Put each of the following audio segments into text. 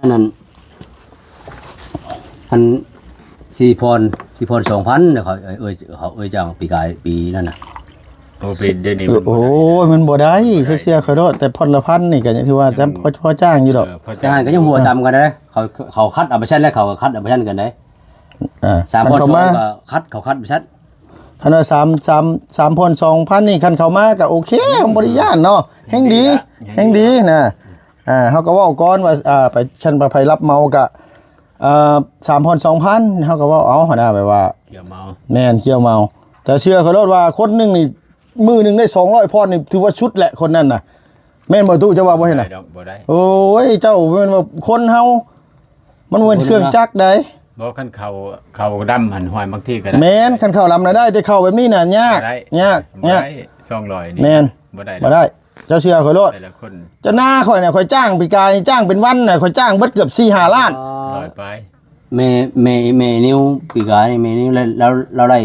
ອັນນັ້ນ ອັນສີ່ຜ່ອນ ສີ່ຜ່ອນສອງພັນ ເຂົາເອີ່ຍ ເຂົາເອີ່ຍຈ້າງປີກາຍ ປີນັ້ນນະ. ໂອ້ ປີດຽວນີ້ມັນ ໂອ້ຍ ມັນບໍ່ໄດ້ ບໍ່ໄດ້ ເຊື່ອຂ້ອຍໂລດ. ແຕ່ຜ່ອນລະພັນນີ້ກໍຍັງຖືວ່າ ຍັງ ຈຳ ພໍ ພໍຈ້າງຢູ່ດອກ. ເອີ ພໍ ແຕ່ຫັ້ນກໍຍັງຫົວຕ່ຳກັນເດ້. ເອີ ເຂົາ ເຂົາຄັດເອົາເປີເຊັນແລ້ວ ເຂົາກໍຄັດເອົາເປີເຊັນກັນເດ້. ອ່າ ສາມ ຄັນເຂົ້າມາ ກໍຄັດ ເຂົາຄັດເປີເຊັນ. ຄັນວ່າສາມ ສາມ ສາມຜ່ອນສອງພັນນີ້ ຄັນເຂົ້າມາກໍໂອເຄ ບໍ່ໄດ້ຢ້ານເນາະ ແຮງດີ ແຮງດີນະ. ອ່າ ເຮົາກໍເວົ້າກ່ອນວ່າ ອ່າ ໄປ ຄັນວ່າໃຜຮັບເໝົາກໍ ອ່າ ສາມຜ່ອນສອງພັນ ເຮົາກໍເວົ້າເອົາຫັ້ນນະ ແບບວ່າ ກ່ຽວເໝົາ ແມ່ນ ກ່ຽວເໝົາ. ແຕ່ເຊື່ອຂ້ອຍໂລດວ່າຄົນໜຶ່ງນີ້ ມື້ໜຶ່ງໄດ້ສອງຮ້ອຍຜ່ອນນີ້ ຖືວ່າສຸດແຫຼະຄົນນັ້ນນະ. ແມ່ນບໍ່ຕູ້ ເຈົ້າວ່າບໍ່ເຫັນນະ? ບໍ່ໄດ້ດອກ ບໍ່ໄດ້. ໂອ້ຍ ເຈົ້າແມ່ນວ່າຄົນເຮົາ ມັນບໍ່ແມ່ນເຄື່ອງຈັກໃດ. ບໍ່ ຄັນເຂົ້າ ເຂົ້າດຳຫັ້ນ ຫ້ອຍ ບາງທີກໍໄດ້. ແມ່ນ ຄັນເຂົ້າດຳນະໄດ້ ແຕ່ເຂົ້າແບບນີ້ນະຍາກ ບໍ່ໄດ້ ຍາກ ບໍ່ໄດ້ ຍາກ ສອງຮ້ອຍນີ້ ແມ່ນ ບໍ່ໄດ້ດອກ ບໍ່ໄດ້. ເຈົ້າເຊື່ອຂ້ອຍໂລດ ແຕ່ລະຄົນ. ເຈົ້າໜ້າຂ້ອຍນະ ຂ້ອຍຈ້າງປີກາຍນີ້ ຈ້າງເປັນວັນນະ ຂ້ອຍຈ້າງເບິດເກືອບສີ່ຫ້າລ້ານ. ອໍ ຮ້ອຍປາຍ. ແມ່ ແມ່ ແມ່ນິວ ປີກາຍນີ້ ແມ່ນິວລາວ ລາວ ລາວໄດ້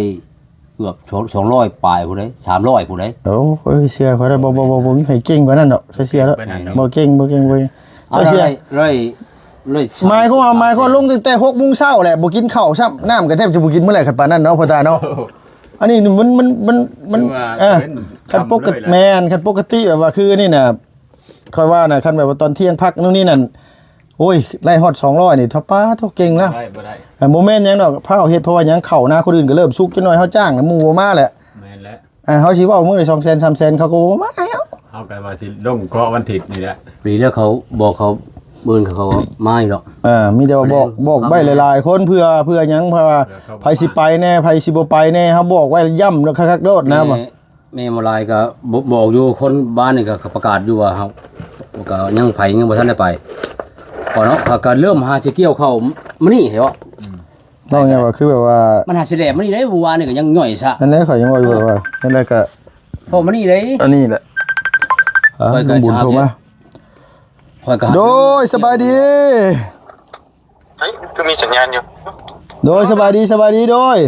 ເກືອບສອງ ສອງຮ້ອຍປາຍພຸ້ນເດ້ ສາມຮ້ອຍພຸ້ນເດ້. ໂອ້ຍ ເຊື່ອຂ້ອຍໄດ້ ບໍ່ ບໍ່ ບໍ່ ບໍ່ມີໃຜເກັ່ງປານນັ້ນດອກ ເຊື່ອ ເຊື່ອໂລດ. ບໍ່ເກັ່ງ ບໍ່ເກັ່ງ ບໍ່ເກັ່ງ ບໍ່ເກັ່ງ ເຈົ້າເຊື່ອ. ຮ້ອຍ ຮ້ອຍ ຫຼາຍ ໝາຍຄວາມວ່າ ຫຼາຍ ຫຼາຍ ໝາຍຄວາມວ່າລົງຕັ້ງແຕ່ຫົກໂມງເຊົ້າແຫຼະ ບໍ່ກິນເຂົ້າຊ້ຳ ນ້ຳກໍແທບຈະບໍ່ກິນມື້ແລກ ຄັນປານນັ້ນເນາະ ພໍ່ຕາເນາະ. ອັນນີ້ມັນ ມັນ ມັນ ມັນ ຖືວ່າ ເອີ ເປັນ ຄັນປົກກະຕິ ແມ່ນ ຄັນປົກກະຕິແບບວ່າຄືນີ້ນະ ຂ້ອຍວ່ານະ ຄັນແບບວ່າຕອນທ່ຽງພັກໂນ່ນນີ້ນັ້ນ ໂອ້ຍ ໄລ່ຮອດສອງຮ້ອຍນີ້ ທະປາໂທ ເກັ່ງແລ້ວ. ບໍ່ໄດ້ ບໍ່ໄດ້. ອ່າ ບໍ່ແມ່ນຫຍັງດອກ ພາວເຮັດ ເພາະວ່າຫຍັງ ເຂົ້ານາຄົນອື່ນກໍເລີ່ມສຸກ ຈັກໜ້ອຍເຮົາຈ້າງນະ ໝູ່ບໍ່ມາແຫຼະ. ແມ່ນແຫຼະ. ອ່າ ເຮົາຊິເວົ້າມື້ລະສອງແສນ ສາມແສນ ເຂົາກໍບໍ່ມາໃຫ້ເຮົາ. ເຮົາກໍວ່າຊິລົງເກາະວັນທິດນີ້ແຫຼະ. ດີແລ້ວ ເຂົາບອກ ເຂົາ ມື້ອື່ນເຂົາມາຢູ່ດອກ. ເອີ ມີແຕ່ວ່າບອກ ບອກໄວ້ຫຼາຍໆຄົນ ເພື່ອ ເພື່ອຫຍັງ ເພາະວ່າ ເພື່ອເຂົາ ໃຜຊິໄປແດ່ ໃຜຊິບໍ່ໄປແດ່ ເຮົາບອກໄວ້ຢ້ຳຄັກໆໂລດນະ. ແມ່ ແມ່ໝໍລາຍກໍບ- ບອກຢູ່ ຄົນບ້ານນີ້ກໍປະກາດຢູ່ວ່າເຮົາ ກໍຍັງ ໃຜຍັງບໍ່ທັນໄດ້ໄປ ກໍເນາະ ກໍເລີ່ມຫາຊິກ່ຽວເຂົ້າມື້ນີ້ເຫັນບໍ່? ອືມ ເວົ້າຫຍັງວ່າ ຄືແບບວ່າ ມັນຫາຊິແຫຼມມື້ນີ້ເດ້ ມື້ວານນີ້ກໍຍັງຫຍ້ອຍຊະ. ນັ້ນແຫຼະ ຂ້ອຍຍັງເວົ້າຢູ່ວ່າ ນັ້ນແຫຼະ ກໍພໍມື້ນີ້ເດ້ ອັນນີ້ແຫຼະ. ອ່າ ລຸງບຸນໂທມາ ຂ້ອຍກໍ ໂດຍ ສະບາຍດີ. ເຮີ້ຍ ຄືມີສັນຍານຢູ່. ໂດຍ ສະບາຍດີ ສະບາຍດີ ໂດຍ.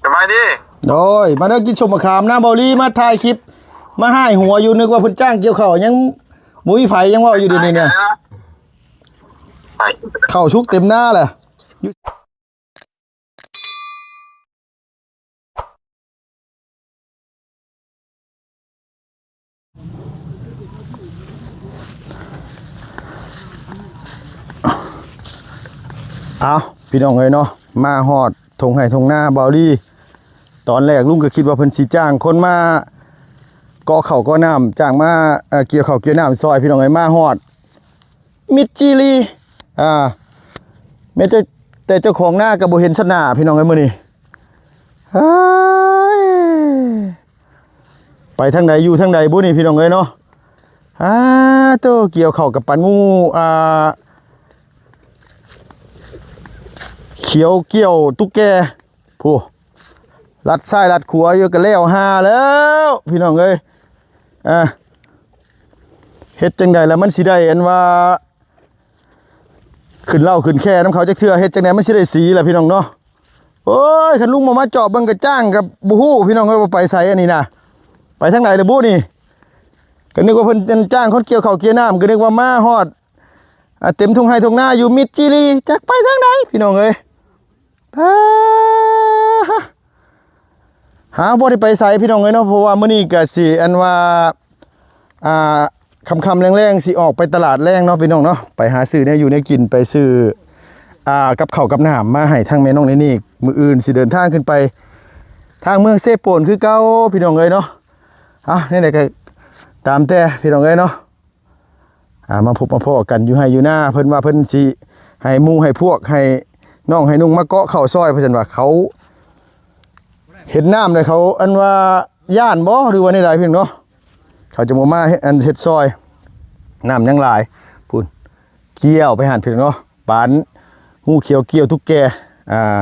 ສະບາຍດີ ໂດຍ. ມາເດີ ກິນສົ້ມມະຂາມນະ ເບົາລີ ມາຖ່າຍຄລິບ ມາຫາຍຫົວຢູ່ ນຶກວ່າເພິ່ນຈ້າງກ່ຽວເຂົ້າ ຍັງບໍ່ມີໃຜ ຍັງເວົ້າຢູ່ດຽວນີ້ນະ. ເຂົ້າສຸກເຕັມນາແຫຼະ. ເອົາ ພີ່ນ້ອງເອີຍເນາະ ມາຮອດທົ່ງໄຮ່ທົ່ງນາເບົາລີ. ຕອນແລກລຸງກໍຄິດວ່າເພິ່ນຊິຈ້າງຄົນມາເກາະເຂົ້າເກາະນ້ຳ ຈ້າງມາ ເອີ ກ່ຽວເຂົ້າກ່ຽວນ້ຳຊ່ອຍ ພີ່ນ້ອງເອີຍ. ມາຮອດ ມິດຈີລີ ອ່າ ແມ້ແຕ່ ແຕ່ເຈົ້າຂອງນາກໍບໍ່ເຫັນຊະໜ້າ ພີ່ນ້ອງເອີຍ ມື້ນີ້. ເຮີ້ຍ ໄປທາງໃດຢູ່ທາງໃດບຸນີ້ ພີ່ນ້ອງເອີຍເນາະ. ອາໂຕ ກ່ຽວເຂົ້າກັບປານງູ ອ່າ ຂຽວກ່ຽວຕຸກແກ ຜູ້ ລັດຊ້າຍລັດຂວາຢູ່ ກໍແລ້ວຫາແລ້ວ ພີ່ນ້ອງເອີຍ. ອ່າ ເຮັດຈັ່ງໃດລະມັນຊິໄດ້ ອັນວ່າ ຂຶ້ນເຫຼົ້າຂຶ້ນແຄນຳເຂົາຈັກເທື່ອ ເຮັດຈັ່ງໃດມັນຊິໄດ້ສີລະ ພີ່ນ້ອງເນາະ. ໂອ້ຍ ຄັນລຸງບໍ່ມາເຈາະເບິ່ງກະຈ້າງກໍບໍ່ຮູ້ ພີ່ນ້ອງເອີຍ ວ່າໄປໃສ. ອັນນີ້ນະ ໄປທາງໃດລະບຸນີ້? ກໍນຶກວ່າເພິ່ນຈ້າງຄົນກ່ຽວເຂົ້າກ່ຽວນ້ຳ ກໍນຶກວ່າມາຮອດ ອ່າ ເຕັມທົ່ງໄຮ່ທົ່ງນາຢູ່ມິດຈີລີ ຈັກໄປທາງໃດ ພີ່ນ້ອງເອີຍ. ອ່າ ຫາບໍ່ໄດ້ໄປໃສ ພີ່ນ້ອງເອີຍເນາະ ເພາະວ່າມື້ນີ້ກະຊິ ອັນວ່າ ອ່າ ຄ່ຳໆແລງໆ ຊິອອກໄປຕະຫຼາດແລງເນາະ ພີ່ນ້ອງເນາະ ໄປຫາຊື້ແນວຢູ່ແນວກິນ ໄປຊື້ ອ່າ ກັບເຂົ້າກັບນ້ຳມາໃຫ້ທາງແມ່ນ້ອງເນນີ້. ມື້ອື່ນຊິເດີນທາງຂຶ້ນໄປທາງເມືອງເຊໂປນຄືເກົ່າ ພີ່ນ້ອງເອີຍເນາະ. ອ່າ ແນວໃດກໍຕາມແຕ່ ພີ່ນ້ອງເອີຍເນາະ. ອ່າ ມາພົບມາພໍ້ກັນຢູ່ໄຮ່ຢູ່ນາ ເພິ່ນວ່າເພິ່ນຊິໃຫ້ໝູ່ໃຫ້ພວກ ໃຫ້ນ້ອງໃຫ້ນຸ່ງມາເກາະເຂົ້າຊ່ອຍ ເພາະຊັ້ນວ່າເຂົາເຫັນນ້ຳແລ້ວເຂົາ ອັນວ່າຢ້ານບໍ່ ຫຼືວ່າແນວໃດ ພີ່ນ້ອງເນາະ. ເຂົາຈະບໍ່ມາເຮັດ ອັນເຮັດຊ່ອຍ ນ້ຳຍັງຫຼາຍພຸ້ນ. ກ່ຽວໄປຫັ້ນ ພີ່ນ້ອງເນາະ ປານງູຂຽວກ່ຽວຕຸກແກ. ອ່າ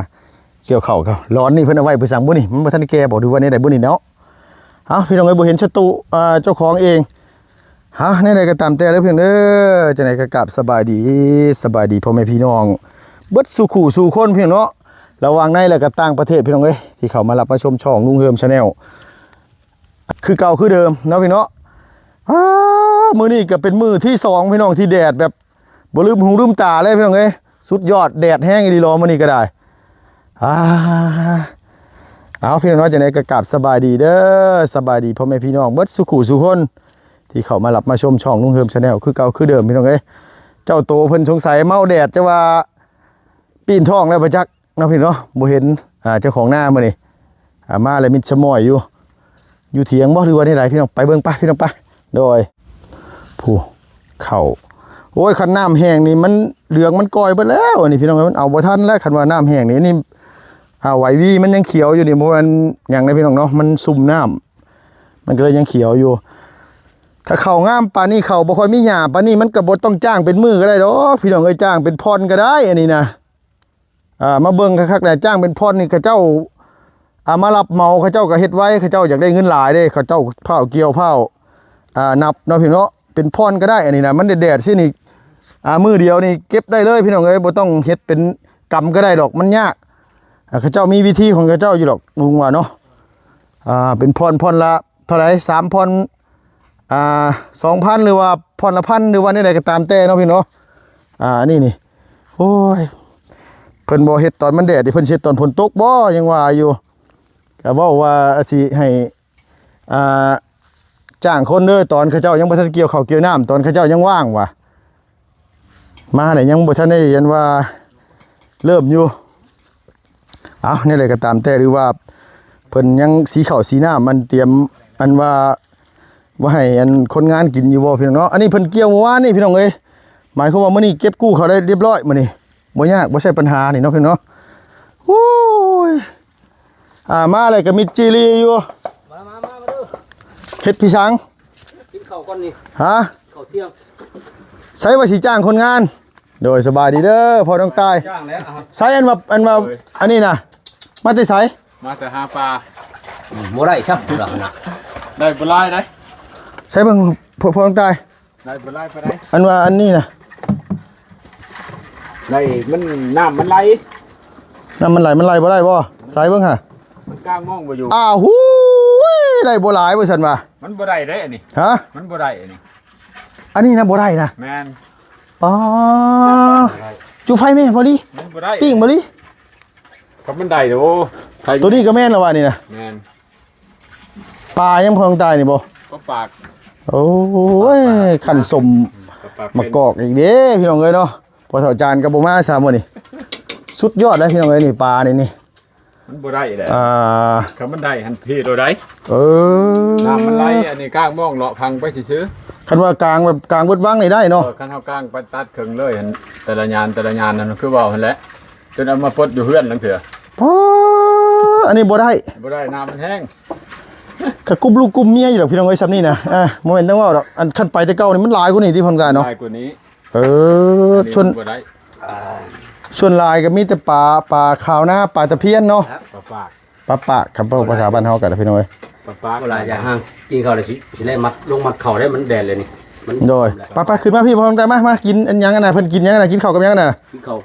ກ່ຽວເຂົ້າ ເຂົາ ລ້ອນນີ້ເພິ່ນເອົາໄວ້ເພື່ອສັງບຸນີ້? ມັນບໍ່ທັນໄດ້ແກ່ບໍ່ ຫຼືວ່າແນວໃດບຸນີ້ເນາະ? ເອົ້າ ພີ່ນ້ອງເອີຍ ບໍ່ເຫັນສະຕູ ອ່າ ເຈົ້າຂອງເອງ. ເອົ້າ ແນວໃດກໍຕາມແຕ່ເດີ ພີ່ນ້ອງເດີ. ຈັ່ງໃດກໍກາບສະບາຍດີ ສະບາຍດີພໍ່ແມ່ພີ່ນ້ອງເບິດສູ່ຄູ່ສູ່ຄົນ ພີ່ນ້ອງເນາະ ລະຫວ່າງໃນ ແລະກໍຕ່າງປະເທດ ພີ່ນ້ອງເອີຍ ທີ່ເຂົ້າມາຮັບມາຊົມຊ່ອງລຸງເຮີມ Channel ຄືເກົ່າຄືເດີມເນາະ ພີ່ນ້ອງເນາະ. ອ້າ ມື້ນີ້ກໍເປັນມື້ທີສອງ ພີ່ນ້ອງ ທີ່ແດດແບບ ບໍ່ລືມຫູລືມຕາເລີຍພີ່ນ້ອງເອີຍ. ສຸດຍອດ ແດດແຮງອີ່ຫຼີຫຼໍມື້ນີ້ກໍໄດ້. ອ່າ ເອົາ ພີ່ນ້ອງເນາະ ຈັ່ງໃດກໍກາບສະບາຍດີເດີ ສະບາຍດີພໍ່ແມ່ພີ່ນ້ອງເບິດສູ່ຄູ່ສູ່ຄົນ ທີ່ເຂົ້າມາຮັບມາຊົມຊ່ອງລຸງເຮີມ Channel ຄືເກົ່າຄືເດີມ ພີ່ນ້ອງເອີຍ. ເຈົ້າໂຕເພິ່ນສົງໄສເມົາແດດ ຈະວ່າປີນທ້ອງແລ້ວບໍ່ຈັກ ເນາະພີ່ເນາະ ບໍ່ເຫັນ ອ່າ ເຈົ້າຂອງນາມື້ນີ້ ອ່າ ມາແລ້ວມິດສະໝ້ອຍຢູ່ ຢູ່ຖຽງບໍ່ ຫຼືວ່າແນວໃດ ພີ່ນ້ອງ ໄປເບິ່ງໄປ ພີ່ນ້ອງ ໄປ. ໂດຍ ຜູ້ເຂົ້າ ໂອ້ຍ ຄັນນ້ຳແຫ້ງນີ້ມັນເຫຼືອງມັນກ່ອຍເບິດແລ້ວ ອັນນີ້ພີ່ນ້ອງ ມັນເອົາບໍ່ທັນແລ້ວ ຄັນວ່ານ້ຳແຫ້ງນີ້ ອັນນີ້ ອ່າ ໄວວີມັນຍັງຂຽວຢູ່ນີ້ ບໍ່ແມ່ນຫຍັງເດ້ ພີ່ນ້ອງເນາະ ມັນຊຸ່ມນ້ຳ ມັນກໍເລີຍຍັງຂຽວຢູ່. ຖ້າເຂົ້າງາມປານນີ້ ເຂົ້າບໍ່ຄ່ອຍມີຫຍ້າປານນີ້ ມັນກໍບໍ່ຕ້ອງຈ້າງເປັນມື້ກໍໄດ້ດອກ ພີ່ນ້ອງເອີຍ ຈ້າງເປັນຜ່ອນກໍໄດ້ ອັນນີ້ນະ. ອ່າ ມາເບິ່ງຄັກໆ ແຫຼະ ຈ້າງເປັນຜ່ອນນີ້ ເຂົາເຈົ້າ ອ່າ ມາຮັບເໝົາ ເຂົາເຈົ້າກໍເຮັດໄວ ເຂົາເຈົ້າຢາກໄດ້ເງິນຫຼາຍເດ້ ເຂົາເຈົ້າຟ້າວກ່ຽວຟ້າວ ອ່າ ນັບເນາະ ພີ່ນ້ອງເນາະ ເປັນຜ່ອນກໍໄດ້ ອັນນີ້ນະ ມັນແດດໆ ຊີ້ນີ້ ອ່າ ມື້ດຽວນີ້ເກັບໄດ້ເລີຍ ພີ່ນ້ອງເອີຍ ບໍ່ຕ້ອງເຮັດເປັນກຳກໍໄດ້ດອກ ມັນຍາກ ອ່າ ເຂົາເຈົ້າມີວິທີຂອງເຂົາເຈົ້າຢູ່ດອກ ລຸງວ່າເນາະ. ອ່າ ເປັນຜ່ອນ ຜ່ອນລະ ເທົ່າໃດ ສາມຜ່ອນ ອ່າ ສອງພັນ ຫຼືວ່າຜ່ອນລະພັນ ຫຼືວ່າແນວໃດກໍຕາມແຕ່ເນາະ ພີ່ນ້ອງເນາະ. ອ່າ ອັນນີ້ນີ້ ໂອ້ຍ ເພິ່ນບໍ່ເຮັດຕອນມັນແດດ ເພິ່ນຊິເຮັດຕອນຝົນຕົກບໍ່ ຍັງວ່າຢູ່ ກໍເວົ້າວ່າຊິໃຫ້ ອ່າ ຈ້າງຄົນເດີ ຕອນເຂົາເຈົ້າຍັງບໍ່ທັນກ່ຽວເຂົ້າກ່ຽວນ້ຳ ຕອນເຂົາເຈົ້າຍັງວ່າງວ່າ ມາແລ້ວຍັງບໍ່ທັນໄດ້ ອັນວ່າເລີ່ມຢູ່. ເອົາ ແນວໃດກໍຕາມແຕ່ ຫຼືວ່າເພິ່ນຍັງສີເຂົ້າສີນ້ຳ ມັນຕຽມ ອັນວ່າບໍ່ໃຫ້ ອັນ ຄົນງານກິນຢູ່ບໍ່ ພີ່ນ້ອງເນາະ. ອັນນີ້ເພິ່ນກ່ຽວມື້ວານນີ້ ພີ່ນ້ອງເອີຍ ໝາຍຄວາມວ່າມື້ນີ້ເກັບກູ້ເຂົ້າໄດ້ຮຽບຮ້ອຍ ມື້ນີ້ບໍ່ຍາກ ບໍ່ໃຊ່ບັນຫານີ້ເນາະ ພີ່ນ້ອງເນາະ. ໂອ້ຍ ອ່າ ມາແລ້ວກໍມິດຈີລີຢູ່ ມາ ມາ ມາ ມາເດີ ເຮັດພີ່ສັງ ກິນເຂົ້າກ່ອນນີ້ ຮະ ເຂົ້າທ່ຽງ ໃສວ່າຊິຈ້າງຄົນງານ. ໂດຍ ສະບາຍດີເດີພໍ່ນ້ອງຕາຍ ຈ້າງແລ້ວ ໃສອັນວ່າ ອັນວ່າ ໂດຍ ອັນນີ້ນະ ມາແຕ່ໃສ? ມາແຕ່ຫາປາ ອືມ ບໍ່ໄດ້ຊ້ຳລະນະ ໄດ້ບໍ່ຫຼາຍໃດ ໃສເບິ່ງ ພໍ່ ພໍ່ນ້ອງຕາຍ ໄດ້ບໍ່ຫຼາຍປານໃດ ອັນວ່າອັນນີ້ນະ ໄດ້ ມັນ ນ້ຳມັນໄຫຼ ນ້ຳມັນໄຫຼ ມັນໄຫຼບໍ່ໄດ້ບໍ່? ໃສເບິ່ງຫາ ມັນກາງມອງບໍ່ຢູ່ ອ້າວ ຫູຍ ໄດ້ບໍ່ຫຼາຍວ່າຊັ້ນວ່າ ມັນບໍ່ໄດ້ເດ້ອັນນີ້ ຮະ ມັນບໍ່ໄດ້ອັນນີ້ ອັນນີ້ນະບໍ່ໄດ້ນະ ແມ່ນ ປາ ບໍ່ໄດ້ ຈຸໄຟແມ່ ບໍ່ລີ ມັນບໍ່ໄດ້ ປີ້ງບໍ່ລີ ຄັນມັນໄດ້ໂອ້ ໂຕນີ້ກໍແມ່ນລະວ່ານີ້ນະ ແມ່ນ ປາຍັງພໍຕ້ອງຕາຍນີ້ບໍ່? ປາປາກ ໂອ້ຍ ຄັນສົມ ປາປາກ ໝາກກອກອີກເດ້ພີ່ນ້ອງເອີຍເນາະ ພໍ່ເຖົ້າຈານກໍບໍ່ມາຊ້ຳມື້ນີ້ ສຸດຍອດເລີຍພີ່ນ້ອງເອີຍ ນີ້ປານີ້ນີ້ ມັນບໍ່ໄດ້ແຫຼະ ອ່າ ຄັນມັນໄດ້ຫັ້ນເພດເອົາໄດ ເອີ ນ້ຳມັນໄຫຼ ອັນນີ້ກາງມອງເລາະພັງໄປຊື່ໆ ຄັນວ່າກາງແບບກາງເບິດວັງນີ້ໄດ້ເນາະ ເອີ ຄັນເຮົາກາງໄປຕັດເຄິ່ງເລີຍຫັ້ນ ແຕ່ລະຍານ ແຕ່ລະຍານນັ້ນ ຄືເວົ້າຫັ້ນແຫຼະ ຈົນເອົາມາປົດຢູ່ເຮືອນລາງເທື່ອ ປາ ອັນນີ້ບໍ່ໄດ້ ບໍ່ໄດ້ ນ້ຳມັນແຮງ ກະກຸມລູກກຸມເມຍຢູ່ດອກພີ່ນ້ອງເອີຍ ຊ່ຳນີ້ນະ ອ່າ ບໍ່ແມ່ນຕ້ອງເວົ້າດອກ ອັນຄັນໄປແຕ່ເກົ່ານີ້ມັນຫຼາຍກວ່ານີ້ຕິ ພໍ່ນ້ອງຕາຍເນາະ ຫຼາຍກວ່ານີ້ ເອີ ສ່ວນ ຫຼາຍກວ່ານີ້ ສ່ວນຫຼາຍກໍມີແຕ່ປາ ປາຂາວນາ ປາຕະພຽນເນາະ ປາປາກ ປາປາກ ຄັນເວົ້າພາສາບ້ານເຮົາກໍໄດ້ພີ່ນ້ອງເອີຍ ປາປາກ ເວລາຢາກຫາກິນເຂົ້າແລ້ວຊິ ຊິໄດ້ມັດລົງມັດເຂົ້າໄດ້ ມັນແດດເລີຍນີ້ ມັນ ໂດຍ ໄປໆ ຂຶ້ນມາພີ່ ພໍ່ນ້ອງຕາຍ ມາ ມາກິນອັນຫຍັງອັນນະ ເພິ່ນກິນຫຍັງອັນນະ ກິນເຂົ້າກັບຫຍັງອັນນະ ກິນເຂົ້າ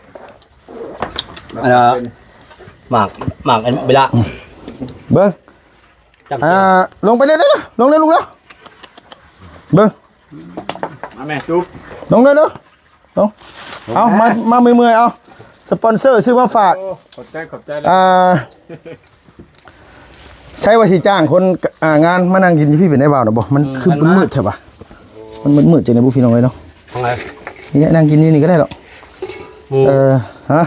ອັນນະ ໝາກ ໝາກອັນເວລາ ເບິ່ງ ອ່າ ລົງໄປເລີຍ ລົງເລີຍ ເບິ່ງ ມາແມ່ຕູບ ລົງເລີຍ ລົງ ເອົາ ມາ ມາເມື່ອຍໆ ເອົາ ສະປອນເຊີຊື້ມາຝາກ ໂອ້ ຂອບໃຈ ຂອບໃຈ ອ່າ ໃສວ່າຊິຈ້າງຄົນ ອ່າ ງານມານັ່ງກິນຢູ່ພີ້ເປັນໄດ້ບ່າວນະບໍ່? ມັນ ອືມ ຄືມັນມືດແທ້ວະ ມັນມືດໆ ຈັ່ງໃດບໍ່ ພີ່ນ້ອງເອີຍເນາະ ທາງໃດ ນີ້ແຫຼະ ນັ່ງກິນຢູ່ນີ້ກໍໄດ້ດອກ ໝູ່ ເອີ ຮະ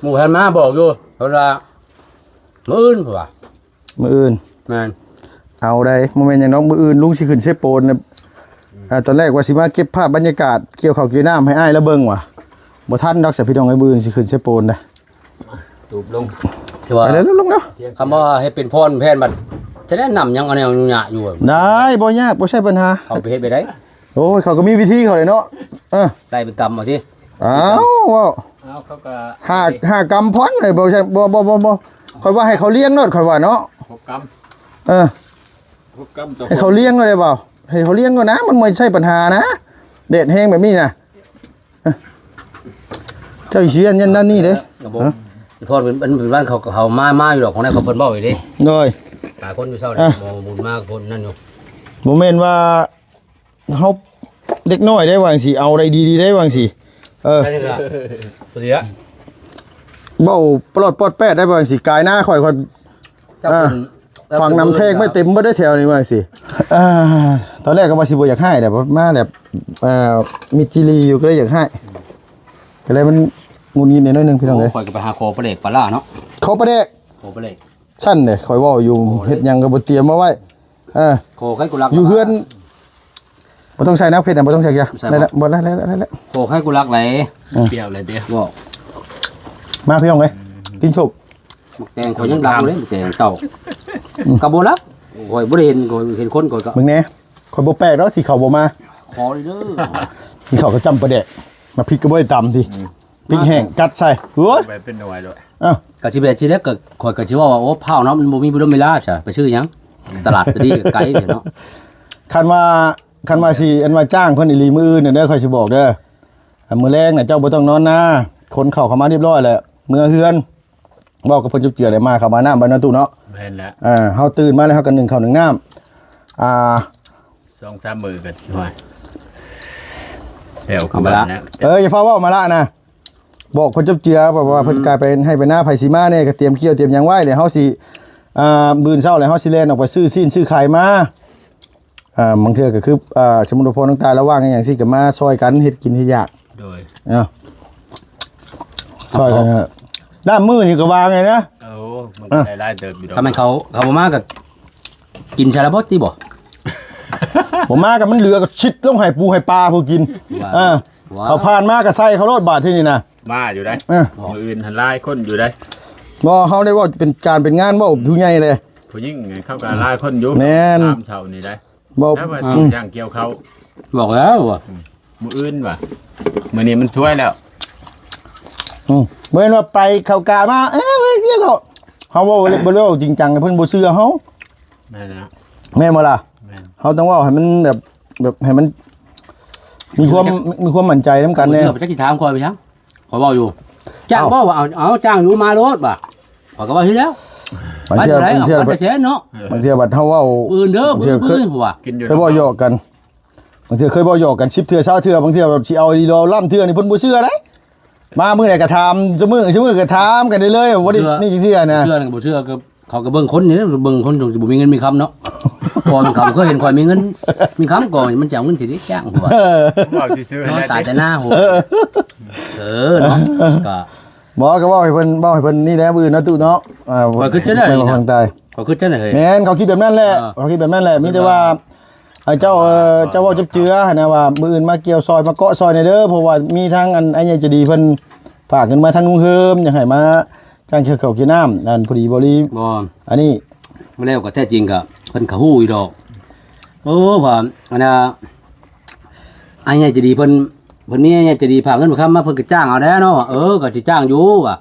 ໝູ່ເພິ່ນມາບອກຢູ່ ເພິ່ນວ່າ ມື້ອື່ນ ເພິ່ນວ່າ ມື້ອື່ນ ແມ່ນ ເອົາໄດ໋ ບໍ່ແມ່ນຫຍັງດອກ ມື້ອື່ນລຸງຊິຂຶ້ນເຊໂປນນະ ອືມ ອ່າ ຕອນແລກວ່າຊິມາເກັບພາບບັນຍາກາດກ່ຽວເຂົ້າກ່ຽວນ້ຳໃຫ້ອ້າຍລາວເບິ່ງວ່າ ບໍ່ທັນດອກຊະພີ່ນ້ອງເອີຍ ມື້ອື່ນຊິຂຶ້ນເຊໂປນນະ ຕູບລົງ ຄືວ່າ ໄປແລ້ວ ລົງແລ້ວ ຄຳວ່າເຮັດເປັນພອນແຜ່ນບັດ ຈະໄດ້ນຳຫຍັງເອົາແນວຫຍຸ້ງຍາກຢູ່ ໄດ້ ບໍ່ຍາກ ບໍ່ໃຊ່ບັນຫາ ເຂົາໄປເຮັດໄປໄດ້ ໂອ້ຍ ເຂົາກໍມີວິທີເຂົາແຫຼະເນາະ ເອີ ໄລ່ໄປກຳເອົາຕິ ອ້າວ ເວົ້າ ອ້າວ ເຂົາກໍ ຫ້າ ຫ້າກຳພອນ ບໍ່ໃຊ່ ບໍ່ ບໍ່ ບໍ່ ຂ້ອຍວ່າໃຫ້ເຂົາລ້ຽງໂລດ ຂ້ອຍວ່າເນາະ ຫົກກຳ ເອີ ຫົກກຳຕໍ່ ໃຫ້ເຂົາລ້ຽງໂລດໄດ້ບໍ່? ໃຫ້ເຂົາລ້ຽງກ່ອນນະ ມັນບໍ່ໃຊ່ບັນຫານະ ແດດແຮງແບບນີ້ນະ ເອີ ເຈົ້າຊິເຮັດຫຍັງນັ້ນນີ້ເດ້ ກໍບໍ່ ຮະ ເພາະເປັນ ເປັນບ້ານເຂົາ ເຂົາມາ ມາຢູ່ດອກ ຂອງນັ້ນເຂົາເພິ່ນເວົ້າຢູ່ເດ້ ໂດຍ ຫຼາຍຄົນຢູ່ເຊົ້ານີ້ ອ່ະ ໝໍບຸນມາເພິ່ນນັ້ນຢູ່ ບໍ່ແມ່ນວ່າ ເຮົາເດັກນ້ອຍໄດ້ວ່າຈັ່ງຊີ້ ເອົາໄດ້ດີໆ ໄດ້ວ່າຈັ່ງຊີ້ ເອີ ໄປເຖາະ ເວົ້າປະຫຼອດປອດແປດໄດ້ ວ່າຊິກາຍໜ້າຂ້ອຍ ຂ້ອຍ ເຈົ້າ ອ່າ ເປັນ ຝັງນ້ຳແທກໄວ້ເຕັມເບິດໄດ໋ແຖວນີ້ວ່າຊິ. ອ່າ ຕອນແລກກໍວ່າຊິບໍ່ຢາກຮ້າຍແຫຼະ ມາແບບ ເອີ ມິດຈີລີຢູ່ ກໍເລີຍຢາກຮ້າຍ ກໍເລີຍມັນຫງຸດຫງິດແດ່ໜ້ອຍໜຶ່ງ ພີ່ນ້ອງເອີຍ. ໂອ້ ຂ້ອຍກໍໄປຫາຂໍປາແດກປາຫຼ້າເນາະ ຂໍປາແດກ ຂໍປາແດກ ຊັ້ນເດ້ ຂ້ອຍເວົ້າຢູ່ ໂອ້ ເຮັດຫຍັງກໍບໍ່ຕຽມມາໄວ້. ເອີ ຂໍໃຫ້ກູລັກ ຢູ່ເຮືອນ ບໍ່ຕ້ອງໃສ່ນະ ເຜັດນະ ບໍ່ຕ້ອງໃສ່ເກືອ ບໍ່ໃສ່ ໄດ້ແລ້ວ ບໍ່ ໄດ້ແລ້ວ ໄດ້ແລ້ວ ຂໍໃຫ້ກູລັກໄດ໋. ອືມ ປຽວເລີຍເດ້ ບໍ່ ມາພີ່ນ້ອງເອີຍ ອືມ ກິນໂຊບ. ໝາກແຕງຂ້ອຍຍັງດັກຢູ່ເດ້ ໝາກແຕງເກົ່າ ອືມ ກໍບໍ່ລັກ ຂ້ອຍບໍ່ໄດ້ເຫັນ ຂ້ອຍເຫັນຄົນຂ້ອຍກໍ ເບິ່ງແດ່ ຂ້ອຍບໍ່ແປກດອກທີ່ເຂົາບໍ່ມາ ຂໍເດີ ທີ່ເຂົາກໍຈ້ຳປາແດກ ມາພິກກໍບໍ່ໄດ້ຕຳຕິ ອືມ ພິກແຫ້ງກັດໃສ່ ໂອ້ຍ ໄປເປັນໜ່ວຍໂລດ. ອ້າວ ກໍຊິແບບທີ່ແລກ ກໍຂ້ອຍກໍຊິເວົ້າວ່າ ໂອ້ ພ້າວເນາະ ມັນບໍ່ມີບຸດົມເວລາຊະ ໄປຊື້ຫຍັງ ຕະຫຼາດກໍດີ ກໍໄກເນາະ. ຄັນວ່າ ຄັນວ່າຊິ ອັນວ່າຈ້າງເພິ່ນອີ່ຫຼີມື້ອື່ນເດີ ຂ້ອຍຊິບອກເດີ ມື້ແລງນະ ເຈົ້າບໍ່ຕ້ອງນອນນາ ຂົນເຂົ້າເຂົ້າມາຮຽບຮ້ອຍແລ້ວ ເມືອເຮືອນ ເວົ້າກັບເພິ່ນຈຸບເຈືອໄດ້ ມາເຂົ້າມານ້ຳໄປເນາະ ຕູ້ເນາະ. ແມ່ນແຫຼະ ເອີ ເຮົາຕື່ນມາແລ້ວ ເຮົາກໍໜຶ້ງເຂົ້າໜຶ້ງນ້ຳ ອ່າ ສອງສາມມື້ກໍ ໂອ້ຍ ແລ້ວຄືວ່າແລ້ວ ເອີ ຢ່າຟ້າວເວົ້າມາລະນະ ບອກເພິ່ນຈົບເຈືອ ເພາະວ່າເພິ່ນ ອືມ ກາຍໄປໄຮ່ໄປນາ ໃຜຊິມາແດ່ ກໍຕຽມກ່ຽວຕຽມຫຍັງໄວ້ ແລ້ວເຮົາຊິ ອ່າ ມື້ເຊົ້າແລ້ວເຮົາຊິແລ່ນອອກໄປຊື້ຊີ້ນຊື້ໄຂ່ມາ. ອ່າ ບາງເທື່ອກໍຄື ອ່າ ສົມມຸດວ່າພໍ່ນ້ອງຕາລະວ່າງຫຍັງຊີ້ ກໍມາຊ່ອຍກັນເຮັດກິນເຮັດຢາກ ໂດຍ ເນາະ ຊ່ອຍກັນ ດ້າມມື້ນີ້ກໍວ່າໄງນະ. ໂອ້ ມັນກໍ ອ່າ ໄດ້ຫຼາຍເຕີບຢູ່ດອກ ຖ້າແມ່ນເຂົາ ເຂົາບໍ່ມາກໍກິນສາລະບົດຕິບໍ່ ບໍ່ມາກໍມັນເຫຼືອກໍຊິດລົງໃຫ້ປູໃຫ້ປາຜູ້ກິນ ວ່າ ເອີ ວ່າ ເຂົາຜ່ານມາກໍໃສ່ເຂົາໂລດບາດທີນີ້ນະ. ມາຢູ່ໄດ໋ ເອີ ມື້ອື່ນຫັ້ນຫຼາຍຄົນຢູ່ໄດ໋ ບໍ່ ເຮົາໄດ້ເວົ້າເປັນການເປັນງານ ເວົ້າຜູ້ໃຫຍ່ເດ້ ຜູ້ຍິງເຂົາກໍຫຼາຍຄົນຢູ່ ແມ່ນ ຕາມເຊົ້ານີ້ໄດ໋ ບໍ່ ແຕ່ວ່າ ອືມ ຈ້າງກ່ຽວເຂົ້າ ບອກແລ້ວວ່າ ອືມ ມື້ອື່ນວ່າ ມື້ນີ້ມັນຊ່ວຍແລ້ວ ອືມ ບໍ່ແມ່ນວ່າໄປເຂົາກາມາ ເອີ ເອີ ເອີ ເຮົາເວົ້າ ບໍ່ໄດ້ເວົ້າຈິງຈັງ ເພິ່ນບໍ່ເຊື່ອເຮົາ ແມ່ນແລ້ວ ແມ່ນບໍ່ລະ? ແມ່ນ ເຮົາຕ້ອງເວົ້າໃຫ້ມັນແບບ ແບບໃຫ້ມັນມີຄວາມ ມີຄວາມໝັ້ນໃຈນຳກັນແດ່ ບໍ່ເຊື່ອ ຈັກຊິຖາມຂ້ອຍໄປຫຍັງ ຂ້ອຍເວົ້າຢູ່ ຈ້າງ ເອົ້າ ບໍ່ວ່າ ເອົາ ເອົາ ຈ້າງຢູ່ ມາໂລດວ່າ ຂ້ອຍກໍວ່າຊິແລ້ວ ບາງເທື່ອ ບາງເທື່ອ ບາງເທື່ອເນາະ ບາງເທື່ອບັດເຮົາເວົ້າ ມື້ອື່ນເດີ ບາງເທື່ອເຄີຍ ມື້ອື່ນ ເຄີຍເວົ້າຫຍອກກັນ ບາງເທື່ອເຄີຍເວົ້າຫຍອກກັນສິບເທື່ອ ຊາວເທື່ອ ບາງເທື່ອຊິເອົາອີ່ຫຼີລ້ຳເທື່ອນີ້ ເພິ່ນບໍ່ເຊື່ອເດ້ ມາມື້ໃດກໍຖາມ ຊຸມື້ ຊຸມື້ກໍຖາມກັນເລື້ອຍໆ ບໍ່ໄດ້ ບໍ່ເຊື່ອ ນີ້ຈັກເທື່ອນະ ເຊື່ອກໍບໍ່ເຊື່ອ ກໍ ເຂົາກໍເບິ່ງຄົນນີ້ ເບິ່ງຄົນຈະບໍ່ມີເງິນມີຄຳເນາະ ກ່ອນເຂົາເຄີຍເຫັນຂ້ອຍມີເງິນມີຄຳ ກ່ອນມັນຈະເອົາເງິນໃສຈ້າງຫົວ ເວົ້າຊື່ໆ ນອນຕາຍແຕ່ໜ້າຫົວ ເອີ ເອີເນາະ ກໍ ບໍ່ ກໍເວົ້າໃຫ້ເພິ່ນ ເວົ້າໃຫ້ເພິ່ນນີ້ແຫຼະ ມື້ອື່ນເນາະ ຕູ້ເນາະ ອ່າ ຂ້ອຍຄິດຈັ່ງໃດ ຂ້ອຍຄິດຈັ່ງໃດເຮີ້ຍ ແມ່ນ ເຂົາຄິດແບບນັ້ນແຫຼະ ອ່າ ເຂົາຄິດແບບນັ້ນແຫຼະ ມີແຕ່ວ່າ ອ່າ ເຈົ້າ ເອີ ເຈົ້າເວົ້າຈັບເຈືອຫັ້ນນະວ່າ ມື້ອື່ນມາກ່ຽວຊອຍ ມາເກາະຊອຍແດ່ເດີ ເພາະວ່າມີທາງອັນອ້າຍໃຫຍ່ໃຈດີເພິ່ນຝາກເງິນມາທາງລຸງເຮີມ ຢາກໃຫ້ມາຈ້າງກ່ຽວເຂົ້າກ່ຽວນ້ຳ ອັນພໍດີບໍລີ ບໍ່ ອັນນີ້ ມາແລ້ວກໍແທ້ຈິງກໍເພິ່ນກໍຮູ້ຢູ່ດອກ ໂອ້ ວ່າອັນນ່າ ອ້າຍໃຫຍ່ໃຈດີເພິ່ນ ເພິ່ນມີອ້າຍໃຫຍ່ໃຈດີຝາກເງິນຝາກຄຳມາ ເພິ່ນກໍຈ້າງເອົາແດ່ເນາະ ເອີ ກໍຊິຈ້າງຢູ່ວ່າ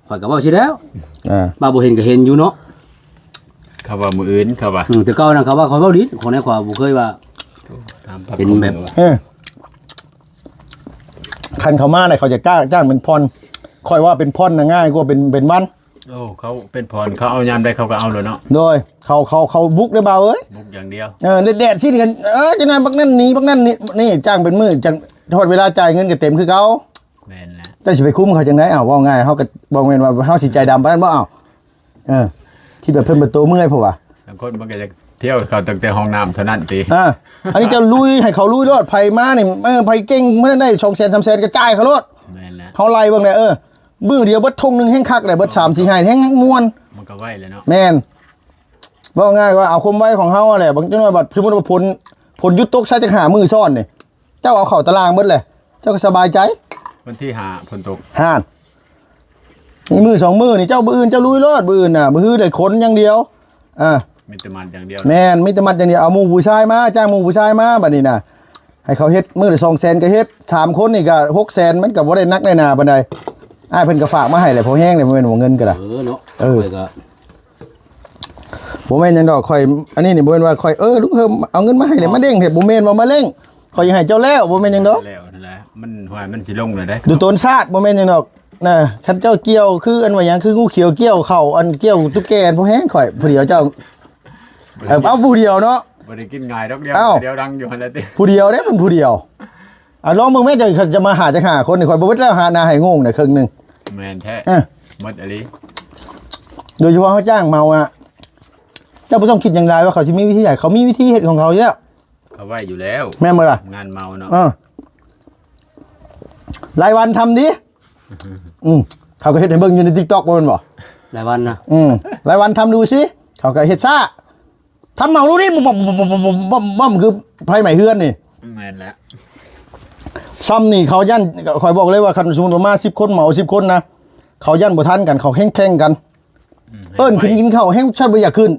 ຂ້ອຍກໍເວົ້າຊີ້ແລ້ວ ອ່າ ມາບໍ່ເຫັນກໍເຫັນຢູ່ເນາະ ເຂົາວ່າມື້ອື່ນ ເຂົາວ່າ ອືມ ແຕ່ເກົ່ານັ້ນເຂົາວ່າ ຂ້ອຍເວົ້າດິ ຂອງໃນຂ້ອຍບໍ່ເຄີຍວ່າ ໂອ້ ເປັນແບບ ເອີ ຄັນເຂົາມາແລ້ວເຂົາຈະຈ້າງ ຈ້າງເປັນຜ່ອນ ຂ້ອຍວ່າເປັນຜ່ອນນະງ່າຍກວ່າເປັນ ເປັນວັນ ໂອ້ ເຂົາເປັນຜ່ອນ ເຂົາເອົາຍາມໃດເຂົາກໍເອົາໂລດເນາະ ໂດຍ ເຂົາ ເຂົາ ເຂົາບຸກເດ້ບ່າວເອີຍ ບຸກຢ່າງດຽວ ເອີ ແດດໆຊີ້ກັນ ເອີ ຈັ່ງນັ້ນບັກນັ້ນໜີ ບັກນັ້ນນີ້ ນີ້ຈ້າງເປັນມື້ ຈັ່ງຮອດເວລາຈ່າຍເງິນກໍເຕັມຄືເກົ່າ ແມ່ນແຫຼະ ເຈົ້າຊິໄປຄຸມເຂົາຈັ່ງໃດ? ອ້າວ ເວົ້າງ່າຍ ເຮົາກໍບໍ່ແມ່ນວ່າເຮົາຊິໃຈດຳປານນັ້ນບໍ່? ອ້າວ ເອີ ຄິດວ່າເພິ່ນບໍ່ໂຕເມື່ອຍພຸ້ນວ່າ ບາງຄົນມັນກໍຢາກທ່ຽວເຂົາຕັ້ງແຕ່ຫ້ອງນ້ຳເທົ່ານັ້ນຕິ ອ່າ ອັນນີ້ເຈົ້າລຸຍ ໃຫ້ເຂົາລຸຍໂລດ ໃຜມານີ້ ເອີ ໃຜເກັ່ງ ເພິ່ນໄດ້ສອງແສນ ສາມແສນ ກໍຈ່າຍເຂົາໂລດ ແມ່ນແຫຼະ ເຮົາໄລ່ເບິ່ງແຫຼະ ເອີ ມື້ດຽວເບິດທົ່ງໜຶ່ງແຮ່ງຄັກແຫຼະ ເບິດສາມສີ່ໄຮ່ແຮ່ງມ່ວນ ມັນກໍໄວແຫຼະເນາະ ແມ່ນ ເວົ້າງ່າຍວ່າເອົາຄວາມໄວຂອງເຮົາຫັ້ນແຫຼະ ບາງ ຈັກໜ້ອຍບັດ ສົມມຸດວ່າຝົນ ຝົນຢຸດຕົກຊະຈັກຫ້າມື້ຊ້ອນນີ້ ເຈົ້າເອົາເຂົ້າຕະລາງເບິດແຫຼະ ເຈົ້າກໍສະບາຍໃຈ ວັນທີຫ້າຝົນຕົກ ຫັ້ນ ນີ້ມື້ສອງມື້ນີ້ ເຈົ້າ ມື້ອື່ນເຈົ້າລຸຍໂລດ ມື້ອື່ນນະ ມື້ຮືໄດ້ຂົນຢ່າງດຽວ ອ່າ ມີແຕ່ມັດຢ່າງດຽວ ແມ່ນ ມີແຕ່ມັດຢ່າງດຽວ ເອົາໝູ່ຜູ້ຊາຍມາ ຈ້າງໝູ່ຜູ້ຊາຍມາ ບັດນີ້ນະ ໃຫ້ເຂົາເຮັດ ມື້ລະສອງແສນກໍເຮັດ ສາມຄົນນີ້ກໍຫົກແສນ ມັນກໍບໍ່ໄດ້ໜັກໄດ້ໜາປານໃດ ອ້າຍເພິ່ນກໍຝາກມາໃຫ້ແຫຼະ ພໍແຮງແຫຼະ ບໍ່ແມ່ນວ່າເງິນກໍໄດ້ ເອີ ເນາະ ເອີ ຂ້ອຍກໍ ບໍ່ແມ່ນຫຍັງດອກ ຂ້ອຍ ອັນນີ້ນີ້ບໍ່ແມ່ນວ່າຂ້ອຍ ເອີ ລຸງເຮີມເອົາເງິນມາໃຫ້ແລ້ວມາເລັ່ງແທ້ ບໍ່ແມ່ນວ່າມາເລັ່ງ ຂ້ອຍຢາກໃຫ້ເຈົ້າແລ້ວ ບໍ່ແມ່ນຫຍັງດອກ ແລ້ວຫັ້ນແຫຼະ ມັນ ຫ້ວຍ ມັນຊິລົງແລ້ວເດ້ ດູຕົ້ນຊາດ ບໍ່ແມ່ນຫຍັງດອກນະ ຄັນເຈົ້າກ່ຽວຄື ອັນວ່າຫຍັງ ຄືງູຂຽວກ່ຽວເຂົ້າ ອັນກ່ຽວຕຸກແກ ພໍແຮງຂ້ອຍ ຜູ້ດຽວເຈົ້າ ເອີ ເອົາຜູ້ດຽວເນາະ ບໍ່ໄດ້ກິນງ່າຍດອກ ດຽວ ເອົ້າ ດຽວດັງຢູ່ຫັ້ນແຫຼະຕິ ຜູ້ດຽວເດ້ ເພິ່ນຜູ້ດຽວ ອ່າ ລອງເບິ່ງແມ້ ເຈົ້າຈະມາຫາຈັກຫ້າຄົນນີ້ ຂ້ອຍບໍ່ເບິດແລ້ວ ຫາໜ້າໃຫ້ໂງ່ງນະເຄິ່ງໜຶ່ງ. ແມ່ນແທ້ ເອີ ໝົດອີ່ຫຼີ. ໂດຍສະເພາະເຮົາຈ້າງເມົານະ ເຈົ້າບໍ່ຕ້ອງຄິດຫຍັງຫຼາຍວ່າເຂົາຊິມີວິທີໃດ ເຂົາມີວິທີເຮັດຂອງເຂົາຢູ່ແລ້ວ ເຂົາໄວ້ຢູ່ແລ້ວ ແມ່ນບໍ່ລະ? ງານເມົາເນາະ ເອີ ລາຍວັນທຳດີ. ອືມ ເຂົາກໍເຮັດໃຫ້ເບິ່ງຢູ່ໃນ TikTok ບໍ່ແມ່ນບໍ່? ລາຍວັນນະ ອືມ ລາຍວັນທຳດູຊິ ເຂົາກໍເຮັດຊ້າ ທຳເມົາດູນີ້ ບອມ ບອມ ບອມ ຄືໄຟໄໝ້ເຮືອນນີ້. ແມ່ນແຫຼະ ຊ່ຳນີ້ເຂົາຢ້ານ ຂ້ອຍບອກເລີຍວ່າ ຄັນສົມມຸດວ່າມາສິບຄົນ ເໝົາສິບຄົນນະ ເຂົາຢ້ານບໍ່ທັນກັນ ເຂົາແຂ່ງໆກັນ ອືມ ເອີ້ນຂຶ້ນກິນເຂົ້າແຮ່ງຊັດບໍ່ຢາກຂຶ້ນ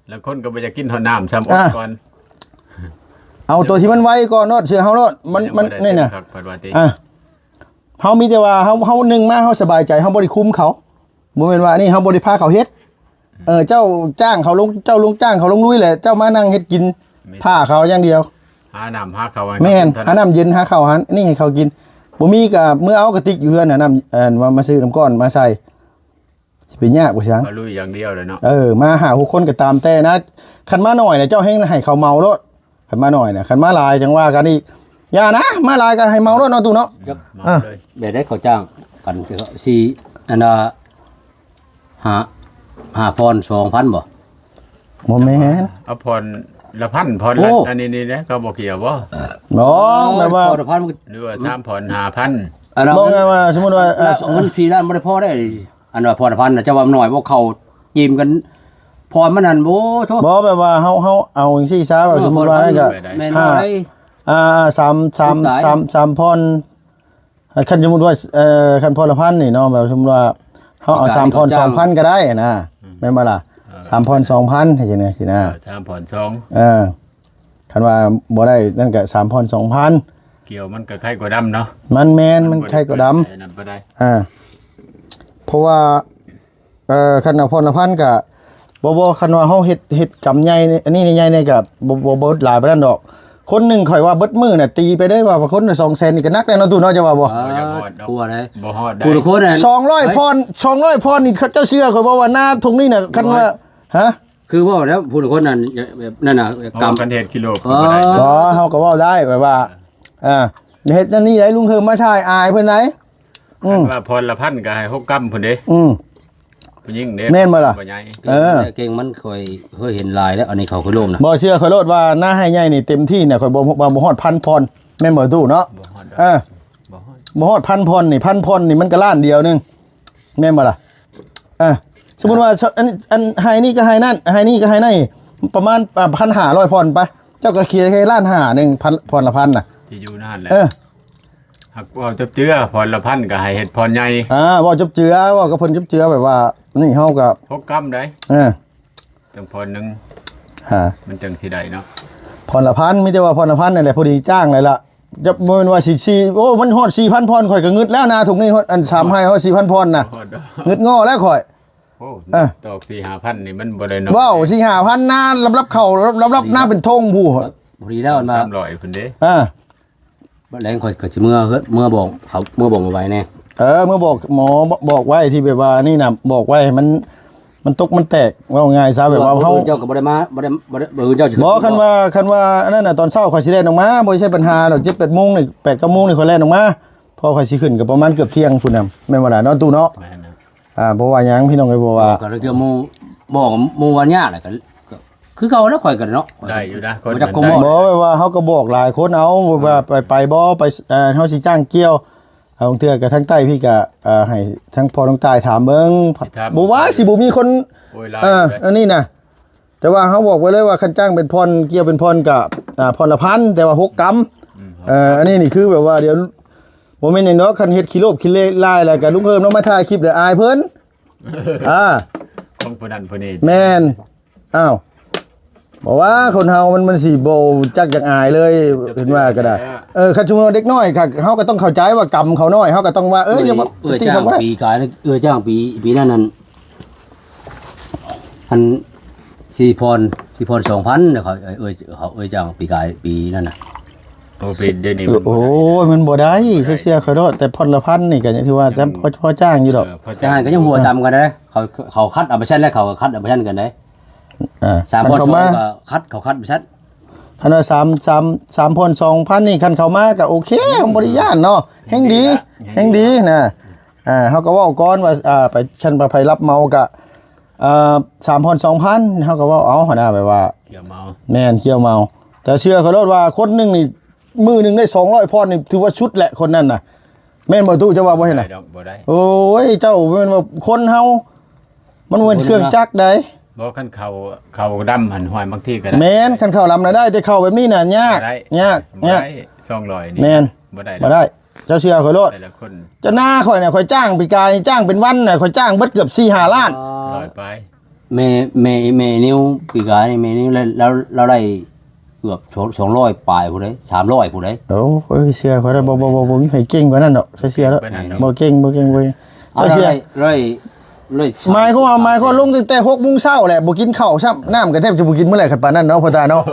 ແລ້ວຄົນກໍບໍ່ຢາກກິນເຂົ້ານ້ຳຊ້ຳ ອ່າ ອດກ່ອນ ເອົາຕົວທີ່ມັນໄວກ່ອນໂລດ ເຊື່ອເຮົາໂລດ ມັນ ມັນນີ້ນະ ອ່າ ເຮົາມີແຕ່ວ່າເຮົາ ເຮົາໜຶ່ງມາເຮົາສະບາຍໃຈ ເຮົາບໍ່ໄດ້ຄຸມເຂົາ ບໍ່ແມ່ນວ່າອັນນີ້ເຮົາບໍ່ໄດ້ພາເຂົາເຮັດ ເອີ ເຈົ້າຈ້າງເຂົາລົງ ເຈົ້າລົງຈ້າງເຂົາລົງລຸຍແຫຼະ ເຈົ້າມານັ່ງເຮັດກິນ ແມ່ນ ຖ້າເຂົາຢ່າງດຽວ ຫານ້ຳຫາເຂົ້າໃຫ້ ແມ່ນ ເຂົາກິນເທົ່ານັ້ນ ຫານ້ຳເຢັນຫາເຂົ້າຫັ້ນນີ້ໃຫ້ເຂົາກິນ ບໍ່ມີກໍເມືອເອົາກະຕິກຢູ່ເຮືອນນະ ນ້ຳ ເອີ ມາ ມາຊື້ນ້ຳກ້ອນມາໃສ່ ຊິໄປຍາກບໍ່ຊ່າງ ມາລຸຍຢ່າງດຽວເລີຍເນາະ ເອີ ມາຫ້າຫົກຄົນກໍຕາມແຕ່ນະ ຄັນມາໜ້ອຍນະ ເຈົ້າແຮ່ງໃຫ້ເຂົາເໝົາໂລດ ຄັນມາໜ້ອຍນະ ຄັນມາຫຼາຍຈັ່ງວ່າກັນອີກ ຢ່ານະ ມາຫຼາຍກໍໃຫ້ເໝົາໂລດເນາະ ຕູ້ເນາະ ເອີ ແບບໃດເຂົາຈ້າງກັນ ສີ່ ອັນນະ ຫ້າ ຫ້າຜ່ອນສອງພັນບໍ່? ບໍ່ແມ່ນ ເອົາຜ່ອນລະພັນ ຜ່ອນລະ ໂອ້ ອັນນີ້ນີ້ນະ ເຂົາບໍ່ກ່ຽວບໍ່? ບໍ່ ແບບວ່າຜ່ອນລະພັນ ຫຼືວ່າສາມຜ່ອນຫ້າພັນ ອັນນັ້ນ ບໍ່ ໄງວ່າ ສົມມຸດວ່າ ເອີ ເງິນສີ່ລ້ານບໍ່ໄດ້ພໍໄດ້ ອັນວ່າຜ່ອນລະພັນນະ ເຈົ້າວ່າໜ້ອຍບໍ່ ເຂົ້າຈີມກັນ ຜ່ອນມັນນັ້ນ ໂອ້ໂທ້ ບໍ່ ແບບວ່າເຮົາ ເຮົາເອົາຈັ່ງຊີ້ຊະ ເອີ ສົມມຸດວ່ານັ້ນກໍ ແມ່ນບໍ່ໄດ້ ຫ້າ ອ່າ ສາມ ສາມ ສາມ ສາມຜ່ອນ ຄັນສົມມຸດວ່າ ເອີ ຄັນຜ່ອນລະພັນນີ້ເນາະ ແບບສົມມຸດວ່າເຮົາເອົາສາມຜ່ອນສອງພັນກໍໄດ້ນະ ອືມ ແມ່ນບໍ່ລະ? ເອີ ສາມຜ່ອນສອງພັນ ຈັ່ງຊີ້ນະ ເອີ ສາມຜ່ອນສອງ ເອີ ຄັນວ່າບໍ່ໄດ້ນັ້ນກໍສາມຜ່ອນສອງພັນ ກ່ຽວມັນກໍໄຄກວ່າດຳເນາະ ມັນແມ່ນ ມັນໄຄກວ່າດຳ ເອີ ເພາະວ່າ ເອີ ຄັນເອົາຜ່ອນລະພັນກະ ບໍ່ ບໍ່ ຄັນວ່າເຮົາເຮັດ ເຮັດກຳໃຫຍ່ ອັນນີ້ໃຫຍ່ນີ້ກະ ບໍ່ ບໍ່ ບໍ່ຫຼາຍປານນັ້ນດອກ ຄົນໜຶ່ງຂ້ອຍວ່າເບິດມື້ນະ ຕີໄປເລີຍວ່າຄົນລະສອງແສນນີ້ກະໜັກແລ້ວເນາະ ຕູ້ເນາະ ເຈົ້າວ່າບໍ່? ໂອ້ຍ ບໍ່ຮອດດອກ ບໍ່ຮອດ ຜູ້ລະຄົນນະ ສອງຮ້ອຍຜ່ອນ ສອງຮ້ອຍຜ່ອນນີ້ ເຈົ້າເຊື່ອຂ້ອຍບໍ່ວ່ານາທົ່ງນີ້ນະ ຄັນວ່າ ຮະ ຄືເວົ້າແລ້ວ ຜູ້ລະຄົນນັ້ນ ແບບນັ້ນນະ ກຳ ຄັນເຮັດກິໂລ ເອີ ບໍ່ ເຮົາກໍເວົ້າໄດ້ ແບບວ່າ ອ່າ ເຮັດອັນນີ້ໄດ້ ລຸງເຮີມມາຖ່າຍອາຍເພິ່ນໄດ ອືມ ຄັນວ່າຜ່ອນລະພັນກໍໃຫ້ຫົກກຳພຸ້ນເດ້ ອືມ ຜູ້ຍິງເດ້ ແມ່ນບໍ່ລະ? ເອີ ເກັ່ງມັນຂ້ອຍເຄີຍເຫັນຫຼາຍແລ້ວ ອັນນີ້ເຂົາຄືລົມນະ ບໍ່ເຊື່ອຂ້ອຍໂລດວ່ານາໄຮ່ໃຫຍ່ນີ້ເຕັມທີ່ນະ ຂ້ອຍບໍ່ ວ່າບໍ່ຮອດພັນຜ່ອນ ແມ່ນບໍ່ຕູ້ເນາະ? ບໍ່ຮອດດອກ ເອີ ບໍ່ຮອດ ບໍ່ຮອດພັນຜ່ອນນີ້ ພັນຜ່ອນນີ້ມັນກໍລ້ານດຽວໜຶ່ງ ແມ່ນບໍ່ລະ? ອ່າ ສົມມຸດວ່າ ອັນ ອັນໄຮ່ນີ້ກໍໄຮ່ນັ້ນ ໄຮ່ນີ້ກໍໄຮ່ນັ້ນ ປະມານ ອ່າ ພັນຫ້າຮ້ອຍຜ່ອນໄປ ເຈົ້າກໍເຄຍແຄ່ລ້ານຫ້າໜຶ່ງ ຜ່ອນລະພັນນະ ທີ່ຢູ່ນັ້ນແຫຼະ ເອີ ຫາກເວົ້າຈັບເຈືອ ຜ່ອນລະພັນກໍໃຫ້ເຮັດຜ່ອນໃຫຍ່ ອ່າ ເວົ້າຈັບເຈືອ ເວົ້າກັບເພິ່ນຈັບເຈືອ ແບບວ່ານີ້ເຮົາກໍຫົກກຳໄດ ເອີ ຈັ່ງຜ່ອນໜຶ່ງ ອ່າ ມັນຈັ່ງຊິໄດ້ເນາະ ຜ່ອນລະພັນ ມີແຕ່ວ່າຜ່ອນລະພັນນີ້ແຫຼະ ພໍດີຈ້າງເລີຍລະ ຈະບໍ່ແມ່ນວ່າຊິ ສີ່ ໂອ້ ມັນຮອດສີ່ພັນຜ່ອນ ຂ້ອຍກໍງຶດແລ້ວນາ ທຸກນີ້ຮອດ ອັນ ສາມໄຮ່ຮອດສີ່ພັນຜ່ອນນະ ງຶດງໍ້ແລ້ວຂ້ອຍ ໂອ້ ເອີ ຕອກສີ່ຫ້າພັນນີ້ມັນບໍ່ໄດ້ນ້ອຍ ເວົ້າສີ່ຫ້າພັນນາ ລຳລັບເຂົ້າ ລຳລັບນາເປັນທົ່ງພຸ້ນ ພໍດີແລ້ວນະ ສາມຮ້ອຍພຸ້ນເດ້ ອ່າ ບາດແລງຂ້ອຍກໍຊິເມືອເຮືອນ ເມືອບອກເຂົາ ເມືອບອກໝໍໄວ້ແດ່ ເອີ ເມືອບອກໝໍ ບອກໄວ້ທີ່ແບບວ່ານີ້ນະ ບອກໄວ້ໃຫ້ມັນ ມັນຕົກມັນແຕກ ເວົ້າງ່າຍຊະ ແບບວ່າເຮົາ ເຈົ້າກໍບໍ່ໄດ້ມາ ບໍ່ໄດ້ ບໍ່ໄດ້ ບໍ່ ເຈົ້າຊິຂຶ້ນ ບໍ່ ຄັນວ່າ ຄັນວ່າອັນນັ້ນນະ ຕອນເຊົ້າຂ້ອຍຊິແລ່ນອອກມາ ບໍ່ໃຊ່ບັນຫາດອກ ເຈັດແປດໂມງນີ້ ແປດເກົ້າໂມງນີ້ຂ້ອຍແລ່ນອອກມາ ເພາະຂ້ອຍຊິຂຶ້ນກໍປະມານເກືອບທ່ຽງພຸ້ນນະ ແມ່ນບໍ່ລະເນາະ ຕູ້ເນາະ? ແມ່ນນະ ອ່າ ບໍ່ວ່າຫຍັງພີ່ນ້ອງເອີຍ ບໍ່ວ່າ ກໍເລື່ອງໝູ່ ບອກໝູ່ວ່າຍາກແຫຼະ ກໍ ກໍຄືເກົ່າແລ້ວ ຂ້ອຍກໍເນາະ ໄດ້ຢູ່ນະ ຄົນ ບໍ່ຈັກ ມັນ ຄົງ ໄດ້ ບໍ່ ແບບວ່າເຮົາກໍບອກຫຼາຍຄົນເອົາ ເອີ ວ່າໄປ ໄປບໍ່ ໄປ ເອີ ເຮົາຊິຈ້າງກ່ຽວ ບາງເທື່ອກໍທາງໃຕ້ພີ້ກໍ ເອີ ໃຫ້ທາງພໍ່ນ້ອງຕ່າຍຖາມເບິ່ງ ຊິຖາມ ບໍ່ວ່າຊິບໍ່ມີຄົນ ໂອ້ຍ ຫຼາຍ ເອີ ຢູ່ເດ້ ອັນນີ້ນະ ແຕ່ວ່າເຮົາບອກໄວ້ເລີຍວ່າ ຄັນຈ້າງເປັນຜ່ອນ ກ່ຽວເປັນຜ່ອນກໍ ອ່າ ຜ່ອນລະພັນ ແຕ່ວ່າຫົກກຳ ອືມ ເອີ ອັນນີ້ນີ້ຄືແບບວ່າ ດຽວ ບໍ່ແມ່ນຫຍັງດອກ ຄັນເຮັດຂີ້ໂລບຂີ້ເລະຫຼາຍແລ້ວກໍ ລຸງເຮີມເນາະ ມາຖ່າຍຄລິບແລ້ວອາຍເພິ່ນ ອ່າ ຂອງຜູ້ນັ້ນຜູ້ນີ້ ແມ່ນ ອ້າວ ບໍ່ວ່າຄົນເຮົາມັນ ມັນຊິບໍ່ຈັກຢາກອາຍເລີຍ ເຫັນວ່າກໍໄດ້ ເອີ ຄັນສົມມຸດວ່າເດັກນ້ອຍກໍ ເຮົາກໍຕ້ອງເຂົ້າໃຈວ່າກຳເຂົານ້ອຍ ເຮົາກໍຕ້ອງວ່າ ເອີ ຢ່າມາ ເອື້ອຍ ຕິເຂົາ ຈ້າງ ບໍ່ໄດ້ ປີກາຍ ເອື້ອຍຈ້າງປີ ປີນັ້ນນັ້ນ ອັນ ສີ່ຜ່ອນ ສີ່ຜ່ອນສອງພັນ ເຂົາ ເອື້ອຍ ເຂົາເອື້ອຍຈ້າງປີກາຍ ປີນັ້ນນະ ໂອ້ ເປັນ ດຽວນີ້ ໂອ້ຍ ມັນບໍ່ໄດ້ ເຊື່ອຂ້ອຍໂລດ ແຕ່ຜ່ອນລະພັນນີ້ກໍຍັງຖືວ່າ ຍັງ ແຕ່ພໍ ພໍຈ້າງຢູ່ດອກ ເອີ ພໍ ທະຫານກໍຍັງຫົວຕ່ຳກັນນະ ເຂົາ ເຂົາຄັດເອົາເປີເຊັນ ແລ້ວເຂົາກໍຄັດເອົາເປີເຊັນກັນເດ້ ອ່າ ສາມ ຄັນເຂົ້າມາ ກໍຄັດ ເຂົາຄັດເປີເຊັນ ອັນວ່າສາມ ສາມ ສາມພັນສອງພັນນີ້ ຄັນເຂົ້າມາກໍໂອເຄ ບໍ່ໄດ້ຢ້ານເນາະ ແຮງດີ ແຮງດີນະ. ອ່າ ເຮົາກໍເວົ້າກ່ອນວ່າ ອ່າ ໄປ ຄັນວ່າໃຜຮັບເໝົາກໍ ອ່າ ສາມພັນສອງພັນ ເຮົາກໍເວົ້າເອົາຫັ້ນນະ ແບບວ່າ ກ່ຽວເໝົາ ແມ່ນ ກ່ຽວເໝົາ. ແຕ່ເຊື່ອຂ້ອຍໂລດວ່າຄົນໜຶ່ງນີ້ ມື້ໜຶ່ງໄດ້ສອງຮ້ອຍພັນນີ້ ຖືວ່າສຸດແຫຼະ ຄົນນັ້ນນະ ແມ່ນບໍ່ຕູ້? ເຈົ້າວ່າບໍ່ເຫັນນະ? ບໍ່ໄດ້ດອກ ບໍ່ໄດ້. ໂອ້ຍ ເຈົ້າແມ່ນວ່າຄົນເຮົາ ມັນບໍ່ແມ່ນເຄື່ອງຈັກໃດ. ບໍ່ ຄັນເຂົ້າ ເຂົ້າດຳຫັ້ນ ຫ້ວຍ ບາງທີກໍໄດ້. ແມ່ນ ຄັນເຂົ້າດຳນະໄດ້ ແຕ່ເຂົ້າແບບນີ້ນະຍາກ ບໍ່ໄດ້ ຍາກ ບໍ່ໄດ້ ຍາກ ສອງຮ້ອຍນີ້ ແມ່ນ ບໍ່ໄດ້ດອກ ບໍ່ໄດ້. ເຈົ້າເຊື່ອຂ້ອຍໂລດ ແຕ່ລະຄົນ ເຈົ້າໜ້າຂ້ອຍນະ ຂ້ອຍຈ້າງປີກາຍນີ້ ຈ້າງເປັນວັນນະ ຂ້ອຍຈ້າງເບິດເກືອບສີ່ຫ້າລ້ານ. ອໍ ຮ້ອຍປາຍ. ແມ່ ແມ່ ແມ່ນິວ ປີກາຍນີ້ ແມ່ນິວລາວ ລາວ ລາວໄດ້ເກືອບສອງ ສອງຮ້ອຍປາຍພຸ້ນເດ້ ສາມຮ້ອຍພຸ້ນເດ້. ໂອ້ຍ ເຊື່ອຂ້ອຍເດີ ບໍ່ ບໍ່ ບໍ່ ບໍ່ມີໃຜເກັ່ງກວ່ານັ້ນດອກ ເຈົ້າເຊື່ອໂລດ. ເກັ່ງປານນັ້ນດອກ ບໍ່ເກັ່ງ ບໍ່ເກັ່ງ ບໍ່ເກັ່ງ. ເຈົ້າເຊື່ອ ເຈົ້າເຊື່ອ ຮ້ອຍ ຮ້ອຍ ໝາຍຄວາມວ່າ ໝາຍຄວາມວ່າລົງຕັ້ງແຕ່ຫົກໂມງເຊົ້າແຫຼະ ບໍ່ກິນເຂົ້າຊ້ຳ ນ້ຳກໍແທບຈະບໍ່ກິນມື້ແລກຄັນປານນັ້ນເນາະ ພໍ່ຕາເນາະ.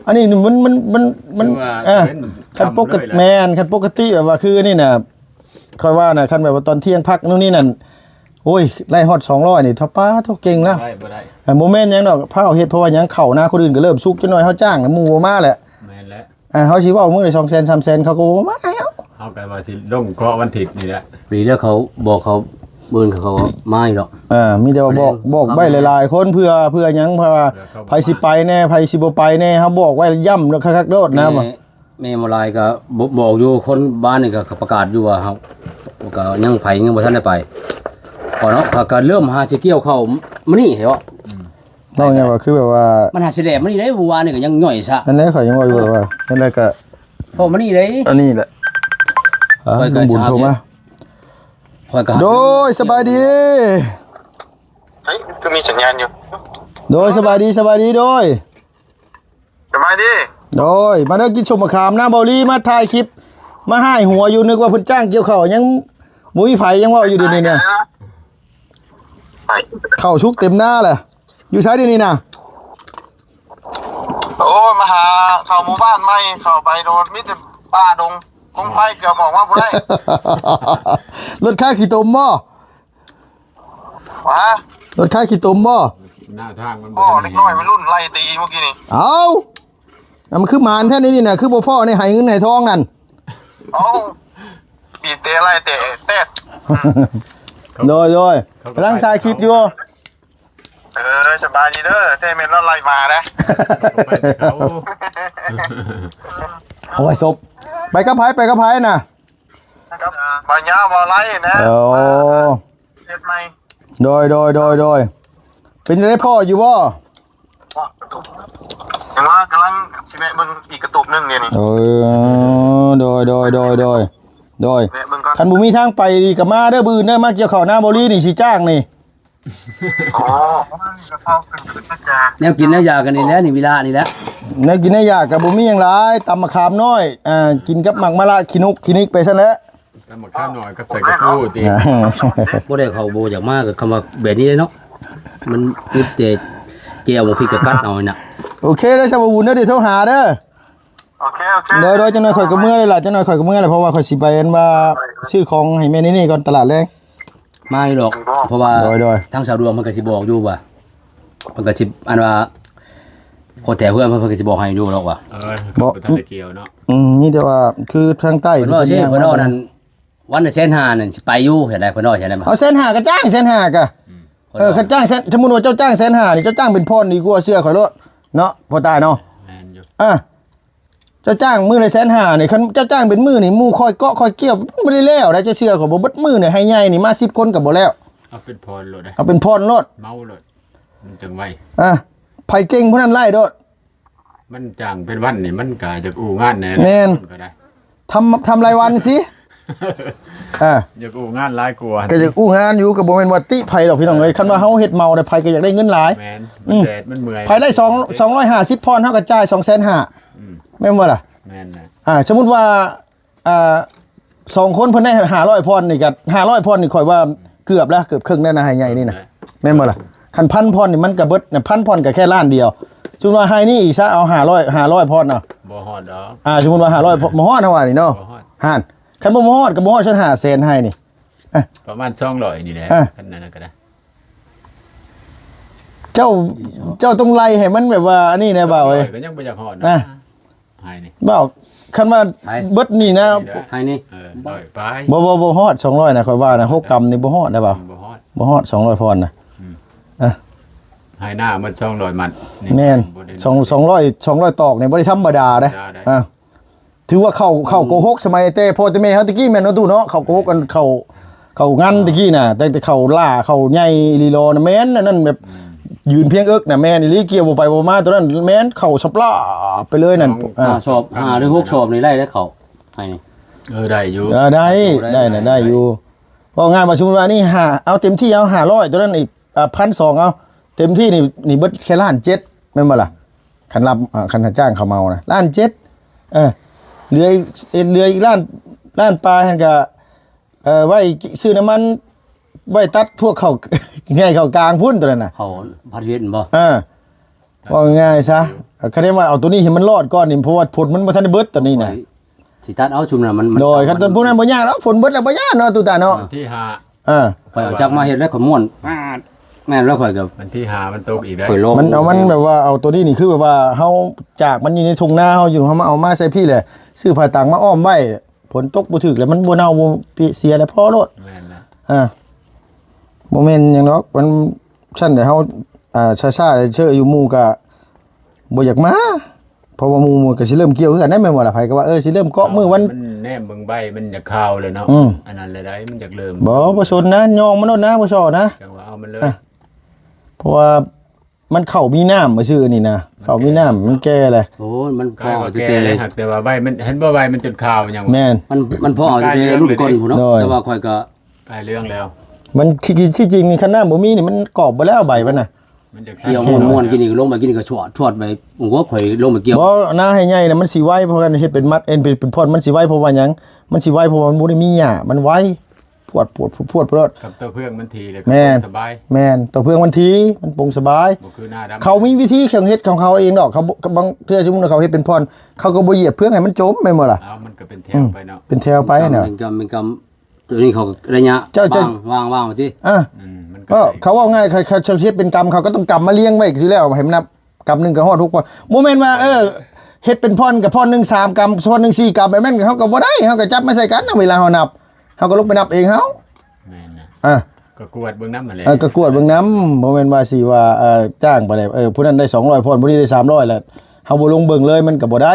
ອັນນີ້ມັນ ມັນ ມັນ ມັນ ຖືວ່າ ເອີ ເປັນ ຄັນປົກກະຕິ ເປັນ ແມ່ນ ຄັນປົກກະຕິແບບວ່າຄືອັນນີ້ນະ ຂ້ອຍວ່ານະ ຄັນແບບວ່າຕອນທ່ຽງພັກໂນ່ນນີ້ນັ້ນ ໂອ້ຍ ໄລ່ຮອດສອງຮ້ອຍນີ້ ຖ້າປ້າໂທ້ເກັ່ງແລ້ວ. ບໍ່ໄດ້ ບໍ່ໄດ້. ອ່າ ບໍ່ແມ່ນຫຍັງດອກ ພາວເຮັດ ເພາະວ່າຫຍັງ ເຂົ້ານາຄົນອື່ນກໍເລີ່ມສຸກ ຈັກໜ້ອຍເຮົາຈ້າງນະ ໝູ່ບໍ່ມາແຫຼະ. ແມ່ນແຫຼະ. ອ່າ ເຮົາຊິເວົ້າມື້ລະສອງແສນ ສາມແສນ ເຂົາກໍບໍ່ມາໃຫ້ເຮົາ. ເຮົາກໍວ່າຊິລົງເກາະວັນທິດນີ້ແຫຼະ. ດີແລ້ວເຂົາບອກ ເຂົາ ມື້ອື່ນເຂົາກໍມາຢູ່ດອກ. ອ່າ ມີແຕ່ວ່າບອກ ບອກໄວ້ຫຼາຍໆຄົນ ເພື່ອ ເພື່ອຫຍັງ ເພາະວ່າ ເພື່ອເຂົາ ໃຜຊິໄປແດ່ ໃຜຊິບໍ່ໄປແດ່ ເຮົາບອກໄວ້ຢ້ຳຄັກໆໂລດນະ. ແມ່ ແມ່ໝໍລາຍກໍບ- ບອກຢູ່ ຄົນບ້ານນີ້ກໍປະກາດຢູ່ວ່າເຮົາ ກໍຍັງ ໃຜຍັງບໍ່ທັນໄດ້ໄປ ເພາະເນາະ ເຂົາກໍເລີ່ມຫາຊິກ່ຽວເຂົ້າມື້ນີ້ເນາະ. ອືມ ເວົ້າຫຍັງວ່າ ຄືແບບວ່າ ມັນຫາຊິແຫຼມມື້ນີ້ເດ້ ມື້ວານນີ້ກໍຍັງຍ່ອຍຊະ. ອັນນັ້ນຂ້ອຍຍັງເວົ້າຢູ່ວ່າ ອັນນັ້ນກໍ ເພາະມື້ນີ້ເດ້ ອັນນີ້ແຫຼະ. ອ່າ ລຸງບຸນໂທມາ. ຂ້ອຍກໍ ໂດຍ ສະບາຍດີ. ເຮີ້ຍ ຄືມີສັນຍານຢູ່. ໂດຍ ສະບາຍດີ ສະບາຍດີ ໂດຍ. ສະບາຍດີ. ໂດຍ ມາເດີ ກິນສົ້ມມະຂາມນະ ເບົາລີ ມາຖ່າຍຄລິບ ມາຫາຍຫົວຢູ່ ນຶກວ່າເພິ່ນຈ້າງກ່ຽວເຂົ້າ ຍັງບໍ່ມີໃຜ ຍັງເວົ້າຢູ່ດຽວນີ້ນະ. ເຂົ້າສຸກເຕັມນາແຫຼະ. ຢູ່ໃສດຽວນີ້ນະ? ໂອ້ຍ ມາຫາເຂົ້າໝູ່ບ້ານໃໝ່ ເຂົ້າໄປໂດນ ມີແຕ່ປ່າດົງ ກົງໄຟ ເກືອບອອກມາບໍ່ໄດ້. ລົດຂາຍຂີ້ຕົມບໍ່? ຫວາ? ລົດຂາຍຂີ້ຕົມບໍ່? ໜ້າທາງມັນບໍ່ ເດັກນ້ອຍໄວລຸ້ນໄລ່ຕີມື້ກີ້ນີ້. ເອົ້າ ມັນຄືໝານແທ້ນີ້ນະ ຄືບໍ່ພໍໃນໄຫເງິນໄຫທອງນັ້ນ. ເອົ້າ ບີບແຕ່ໄລ່ແຕ່ແຕດ. ໂດຍ ໂດຍ ກຳລັງຖ່າຍຄລິບຢູ່. ເອີ ສະບາຍດີເດີ ແຕ່ແມ່ນລາວໄລ່ໝາເດ້. ໂອ້ຍ ສົບ ໄປກັບໃຜ ໄປກັບໃຜນະ? ກັບບ່າວຍາວ ບ່າວໄລນະ. ໂອ້ ເຮັດໃໝ່. ໂດຍ ໂດຍ ໂດຍ ໂດຍ. ເປັນຈັ່ງໃດ ພໍ້ຢູ່ບໍ່? ຍັງວ່າກຳລັງຊິແວະເບິ່ງອີກກະຕຸບໜຶ່ງດຽວນີ້. ເອີ ໂດຍ ໂດຍ ໂດຍ ໂດຍ ໂດຍ. ແວະເບິ່ງກ່ອນ. ຄັນບໍ່ມີທາງໄປນີ້ກໍມາເດີ ມື້ອື່ນເດີ ມາກ່ຽວເຂົ້ານາບໍລີນີ້ ຊິຈ້າງນີ້. ອໍ ແນວກິນແນວຢາກກັນນີ້ແຫຼະ ນີ້ວິລະນີ້ແຫຼະ. ແນວກິນແນວຢາກກໍບໍ່ມີຫຍັງຫຼາຍ ຕຳໝາກຂາມນ້ອຍ ອ່າ ກິນກັບໝາກມະລະ ຂີ້ນົກຂີ້ນິກໄປຊັ້ນແຫຼະ. ຕຳໝາກຂາມນ້ອຍກັບໃສ່ກະປູຕິ. ບໍ່ໄດ້ ເຂົາບໍ່ຢາກມາ ກໍຄຳວ່າແບບນີ້ເນາະ ມັນມີແຕ່ແຈ່ວ ໝາກພິກກໍກັດເອົານະ. ໂອເຄເດີ ຊາວບຸນເດີ ດຽວໂທຫາເດີ. ໂອເຄ ໂອເຄ. ໂດຍ ໂດຍ ຈັກໜ້ອຍຂ້ອຍກໍເມືອແລ້ວລະ ຈັກໜ້ອຍຂ້ອຍກໍເມືອແລ້ວ ເພາະວ່າຂ້ອຍຊິໄປ ອັນວ່າ ຊື້ຂອງໃຫ້ແມ່ນີ້ໆກ່ອນ ຕະຫຼາດແລງ. ມາຢູ່ດອກ ເພາະວ່າ ໂດຍ ໂດຍ ທາງສາວດວງເພິ່ນກໍຊິບອກຢູ່ວ່າ ເພິ່ນກໍຊິ ອັນວ່າ ຂໍແຖວເຮືອນເພິ່ນ ເພິ່ນກໍຊິບອກໃຫ້ຢູ່ດອກວ່າ. ເອີ ບໍ່ ບໍ່ທັນໄດ້ກ່ຽວເນາະ. ອືມ ມີແຕ່ວ່າຄືທາງໃຕ້ ເພິ່ນເວົ້າ ເພິ່ນເວົ້ານັ້ນ ວັນລະແສນຫ້ານັ້ນ ຊິໄປຢູ່ ເຫັນໄດ ເພິ່ນເວົ້າຈັ່ງໃດ. ເອົາແສນຫ້າກໍຈ້າງ ແສນຫ້າກໍ ອືມ ເອີ ຄັນຈ້າງແສນ ສົມມຸດວ່າເຈົ້າຈ້າງແສນຫ້ານີ້ ເຈົ້າຈ້າງເປັນຜ່ອນດີກວ່າ ເຊື່ອຂ້ອຍໂລດເນາະ ພໍ່ຕາເນາະ. ແມ່ນຢູ່. ອ່າ ເຈົ້າຈ້າງມື້ລະແສນຫ້ານີ້ ຄັນເຈົ້າຈ້າງເປັນມື້ນີ້ ໝູ່ຂ້ອຍເກາະຂ້ອຍກ່ຽວ ມັນບໍ່ໄດ້ແລ້ວໃດ ເຈົ້າເຊື່ອຂ້ອຍບໍ່? ເບິດມື້ນີ້ໄຮ່ໃຫຍ່ນີ້ມາສິບຄົນກໍບໍ່ແລ້ວ. ເອົາເປັນຜ່ອນໂລດ ເອົາເປັນຜ່ອນໂລດ ເມົາໂລດ ມັນຈັ່ງໄວ. ອ່າ ໃຜເກັ່ງຜູ້ນັ້ນໄລ່ໂລດ. ມັນຈ້າງເປັນວັນນີ້ ມັນກໍຢາກອູ້ງານແດ່. ແມ່ນ ກໍໄດ້ ທຳ ທຳລາຍວັນຊິ. ອ່າ ຢາກອູ້ງານຫຼາຍກວ່າ ກໍຢາກອູ້ງານຢູ່ ກໍບໍ່ແມ່ນວ່າຕິໃຜດອກ ພີ່ນ້ອງເອີຍ. ຄັນວ່າເຮົາເຮັດເໝົາໄດ້ ໃຜກໍຢາກໄດ້ເງິນຫຼາຍ. ແມ່ນ ອືມ ແດດມັນເມື່ອຍ ໃຜໄດ້ສອງ ສອງຮ້ອຍຫ້າສິບ ຜ່ອນ ເຮົາກໍຈ່າຍສອງແສນຫ້າ. ອືມ ແມ່ນບໍ່ລະ? ແມ່ນນະ. ອ່າ ສົມມຸດວ່າ ອ່າ ສອງຄົນເພິ່ນໄດ້ຫ້າຮ້ອຍຜ່ອນນີ້ກໍ ຫ້າຮ້ອຍຜ່ອນນີ້ ຂ້ອຍວ່າເກືອບແລ້ວ ເກືອບເຄິ່ງແລ້ວນະ ໄຮ່ໃຫຍ່ນີ້ນະ. ແມ່ນບໍ່ລະ? ຄັນພັນຜ່ອນນີ້ມັນກໍເບິດນະ ພັນຜ່ອນກໍແຄ່ລ້ານດຽວ. ສົມມຸດວ່າໄຮ່ນີ້ອີກຊະ ເອົາຫ້າຮ້ອຍ ຫ້າຮ້ອຍຜ່ອນເອົາ. ບໍ່ຮອດດອກ. ອ່າ ສົມມຸດວ່າຫ້າຮ້ອຍ ບໍ່ຮອດເຮົາວ່ານີ້ເນາະ. ບໍ່ຮອດ ຫັ້ນ ຄັນບໍ່ ບໍ່ຮອດກໍບໍ່ຮອດຊັ້ນຫ້າແສນໄຮ່ນີ້. ອ່ະ ປະມານສອງຮ້ອຍນີ້ແຫຼະ. ອ່ະ ຄັນນັ້ນກໍໄດ້. ເຈົ້າ ເຈົ້າຕ້ອງໄລ່ໃຫ້ມັນແບບວ່າອັນນີ້ແດ່ບ່າວເອີຍ ສອງຮ້ອຍກໍຍັງບໍ່ຢາກຮອດນະ ນະ ໃຫ້ນີ້ ບ່າວ ຄັນວ່າ ໃຫ້ ເບິດນີ້ນະ ນີ້ເດີ ໃຫ້ນີ້ ເອີ ຮ້ອຍປາຍ ບໍ່ ບໍ່ ບໍ່ຮອດສອງຮ້ອຍນະ ຂ້ອຍວ່ານະ ຫົກກຳນີ້ບໍ່ຮອດນະບ່າວ ບໍ່ຮອດ ບໍ່ຮອດສອງຮ້ອຍພອນນະ ອືມ ອ່ະ ໃຫ້ໜ້າໝົດສອງຮ້ອຍມັດນີ້ ແມ່ນ ບໍ່ໄດ້ ສອງ ສອງຮ້ອຍ ສອງຮ້ອຍຕອກນີ້ບໍ່ໄດ້ທຳມະດາເດ້ ອ່າ ຖືວ່າເຂົ້າ ເຂົ້າໂກຫົກສະໄໝແຕ່ພໍ່ແຕ່ແມ່ເຮົາຕະກີ້ແມ່ນເນາະຕູ້ເນາະ ເຂົ້າໂກຫົກ ອັນເຂົ້າ ເຂົ້າງັນຕະກີ້ນະ ແຕ່ ແຕ່ເຂົ້າຫຼ້າ ເຂົ້າໃຫຍ່ອີ່ຫຼີຫຼໍ່ນະ ແມ່ນອັນນັ້ນແບບ ອືມ ຢືນພຽງເອິກນະ ແມ່ນອີ່ຫຼີ ກ່ຽວບໍ່ໄປບໍ່ມາ ໂຕນັ້ນແມ່ນເຂົ້າສັບຫຼາບໄປເລີຍນັ້ນ ສອງ ອ່າ ຫ້າສອບ ຫ້າຫຼືຫົກສອບນີ້ໄດ້ແລ້ວເຂົ້າ ໃຫ້ນີ້ ເອີ ໄດ້ຢູ່ ເອີ ໄດ້ ໄດ້ນະ ໄດ້ຢູ່ ເວົ້າງ່າຍວ່າ ສົມມຸດວ່ານີ້ຫ້າ ເອົາເຕັມທີ່ເອົາຫ້າຮ້ອຍ ໂຕນັ້ນອີກ ອ່າ ພັນສອງ ເອົາ ເຕັມທີ່ນີ້ ນີ້ເບິດແຄ່ລ້ານເຈັດ ແມ່ນບໍ່ລະ? ຄັນຮັບ ອ່າ ຄັນຈ້າງເຂົາເໝົານະ ລ້ານເຈັດ ເອີ ເຫຼືອອີກ ເຫຼືອອີກລ້ານ ລ້ານປາຍຫັ້ນກະ ເອີ ໄວ້ຊື້ນ້ຳມັນ ໄວ້ຕັດພວກເຂົ້າ ໃຫຍ່ເຂົ້າກາງພຸ້ນ ໂຕນັ້ນນະ ເຂົ້າພັດເວັດບໍ່? ເອີ ເວົ້າງ່າຍຊະ ຄັນໄດ້ວ່າເອົາໂຕນີ້ໃຫ້ມັນລອດກ່ອນນີ້ ເພາະວ່າຝົນມັນບໍ່ທັນໄດ້ເບິດຕອນນີ້ນະ ຂ້ອຍ ຊິຕັດເອົາຊຸມນັ້ນມັນ ມັນ ໂດຍ ຄັນຕົ້ນພວກນັ້ນບໍ່ຍາກດອກ ຝົນເບິດແລ້ວບໍ່ຍາກເນາະ ຕູ້ຕາເນາະ ວັນທີຫ້າ ອ່າ ຂ້ອຍເອົາຈັກມາເຮັດແລ້ວຂ້ອຍມ່ວນ ແມ່ນແລ້ວຂ້ອຍກໍ ວັນທີຫ້າມັນຕົກອີກໄດ໋ ຂ້ອຍລອງ ມັນເອົາ ມັນແບບວ່າເອົາໂຕນີ້ນີ້ຄືແບບວ່າເຮົາຈາກມັນຢູ່ໃນທົ່ງນາເຮົາຢູ່ ເຮົາມາເອົາມາໃສ່ພີ້ແຫຼະ ຊື້ຜ້າຕັງມາອ້ອມໄວ້ ຝົນຕົກບໍ່ຖືກແລ້ວມັນບໍ່ເນົ່າບໍ່ເປະເສຍແລ້ວພໍໂລດ ແມ່ນແລ້ວ ອ່າ ບໍ່ແມ່ນຫຍັງດອກ ມັນຊັ້ນແຫຼະ ເຮົາ ອ່າ ຊ້າໆເຊີຢູ່ ໝູ່ກະບໍ່ຢາກມາ ເພາະວ່າໝູ່ມັນກໍຊິເລີ່ມກ່ຽວຄືກັນໄດ໋ ແມ່ນບໍ່ລະ? ໃຜກໍວ່າ ເອີ ຊິເລີ່ມເກາະມື້ວັນ ມັນແນມເບິ່ງໃບມັນຢາກຂາວແລ້ວເນາະ ອືມ ອັນນັ້ນແຫຼະໄດ໋ ມັນຢາກເລີ່ມ ບໍ່ ບໍ່ສົນນະ ຍອງມັນໂລດນະ ບໍ່ສໍ້ນະ ຈັ່ງວ່າເອົາມັນເລີຍ ອ່ະ ເພາະວ່າມັນເຂົ້າມີນ້ຳຊື່ໆ ອັນນີ້ນະ ເຂົ້າມີນ້ຳ ມັນແກ່ແລ້ວ ໂອ້ຍ ມັນພໍເອົາແຕ່ແກ່ ແຕ່ວ່າໃບມັນ ເຫັນບໍ່ ໃບມັນຈົນຂາວຫຍັງ ແມ່ນ ມັນ ມັນພໍເອົາແຕ່ລຸ້ນກ່ອນພຸ້ນເນາະ ໂດຍ ແຕ່ວ່າຂ້ອຍກໍ ກາຍເລື່ອງແລ້ວ ມັນທີ່ ທີ່ຈິງນີ້ ຄັນນ້ຳບໍ່ມີນີ້ ມັນກອບເບິດແລ້ວໃບມັນນະ ມັນຈະ ກ່ຽວມ່ວນໆ ກິນນີ້ກໍລົງໄປ ກິນນີ້ກໍຊວດໆ ໄປ ໂອ້ໂຫ ຂ້ອຍລົງໄປກ່ຽວ ບໍ່ ນາໃຫ້ໃຫຍ່ນະ ມັນຊິໄວ ເພາະວ່າເຮັດເປັນມັດ ເຮັດເປັນ ເປັນທ່ອນ ມັນຊິໄວ ເພາະວ່າຫຍັງ ມັນຊິໄວ ເພາະວ່າມັນບໍ່ໄດ້ມີຫຍ້າ ມັນໄວ ພວດ ພວດ ພວດ ພວດ ພວດ ກັບຕົວເຟືອງມັນຖີ່ ແລ້ວກໍ ແມ່ນ ສະບາຍ ແມ່ນ ຕົວເຟືອງມັນຖີ່ ມັນປົງສະບາຍ ບໍ່ຄືໜ້າດຳ ເຂົາມີວິທີເຂົາເຮັດຂອງເຂົາເອງດອກ ເຂົາ ບາງເທື່ອ ສົມມຸດວ່າເຂົາເຮັດເປັນທ່ອນ ເຂົາກໍບໍ່ຢຽບເຟືອງໃຫ້ມັນຈົມ ແມ່ນບໍ່ລະ? ເອົາ ມັນກໍເປັນແຖວໄປເນາະ ອືມ ເປັນແຖວໄປເນາະ ມັນກໍ ມັນກໍ ຕົວນີ້ເຂົາກໍໄດ້ຍະ ເຈົ້າ ເຈົ້າ ວາງ ວາງ ວາງໄວ້ຕິ ອ່າ ອືມ ມັນກໍ ເອີ ເຂົາເວົ້າງ່າຍ ເຂົາ ເຂົາ ເຂົາເຮັດເປັນກຳ ເຂົາກໍຕ້ອງກຳມາລຽງໄວ້ຢູ່ແລ້ວ ໃຫ້ມັນນັບ ກຳໜຶ່ງກໍຮອດຫົກພັນ ບໍ່ແມ່ນວ່າ ເອີ ເຮັດເປັນທ່ອນກໍທ່ອນໜຶ່ງສາມກຳ ທ່ອນໜຶ່ງສີ່ກຳ ແບບນັ້ນເຮົາກໍບໍ່ໄດ້ ເຮົາກໍຈັບມາໃສ່ກັນ ເວລາເຮົານັບ ເຮົາກໍລົງໄປນັບເອງເຮົາ ແມ່ນນະ ອ່າ ກໍກວດເບິ່ງນຳຫັ້ນແຫຼະ ເອີ ກໍກວດເບິ່ງນຳ ບໍ່ແມ່ນວ່າຊິວ່າ ເອີ ຈ້າງໄປແລ້ວ ເອີ ຜູ້ນັ້ນໄດ້ສອງຮ້ອຍ ພອນ ຜູ້ນີ້ໄດ້ສາມຮ້ອຍ ແລ້ວເຮົາບໍ່ລົງເບິ່ງເລີຍ ມັນກໍບໍ່ໄດ້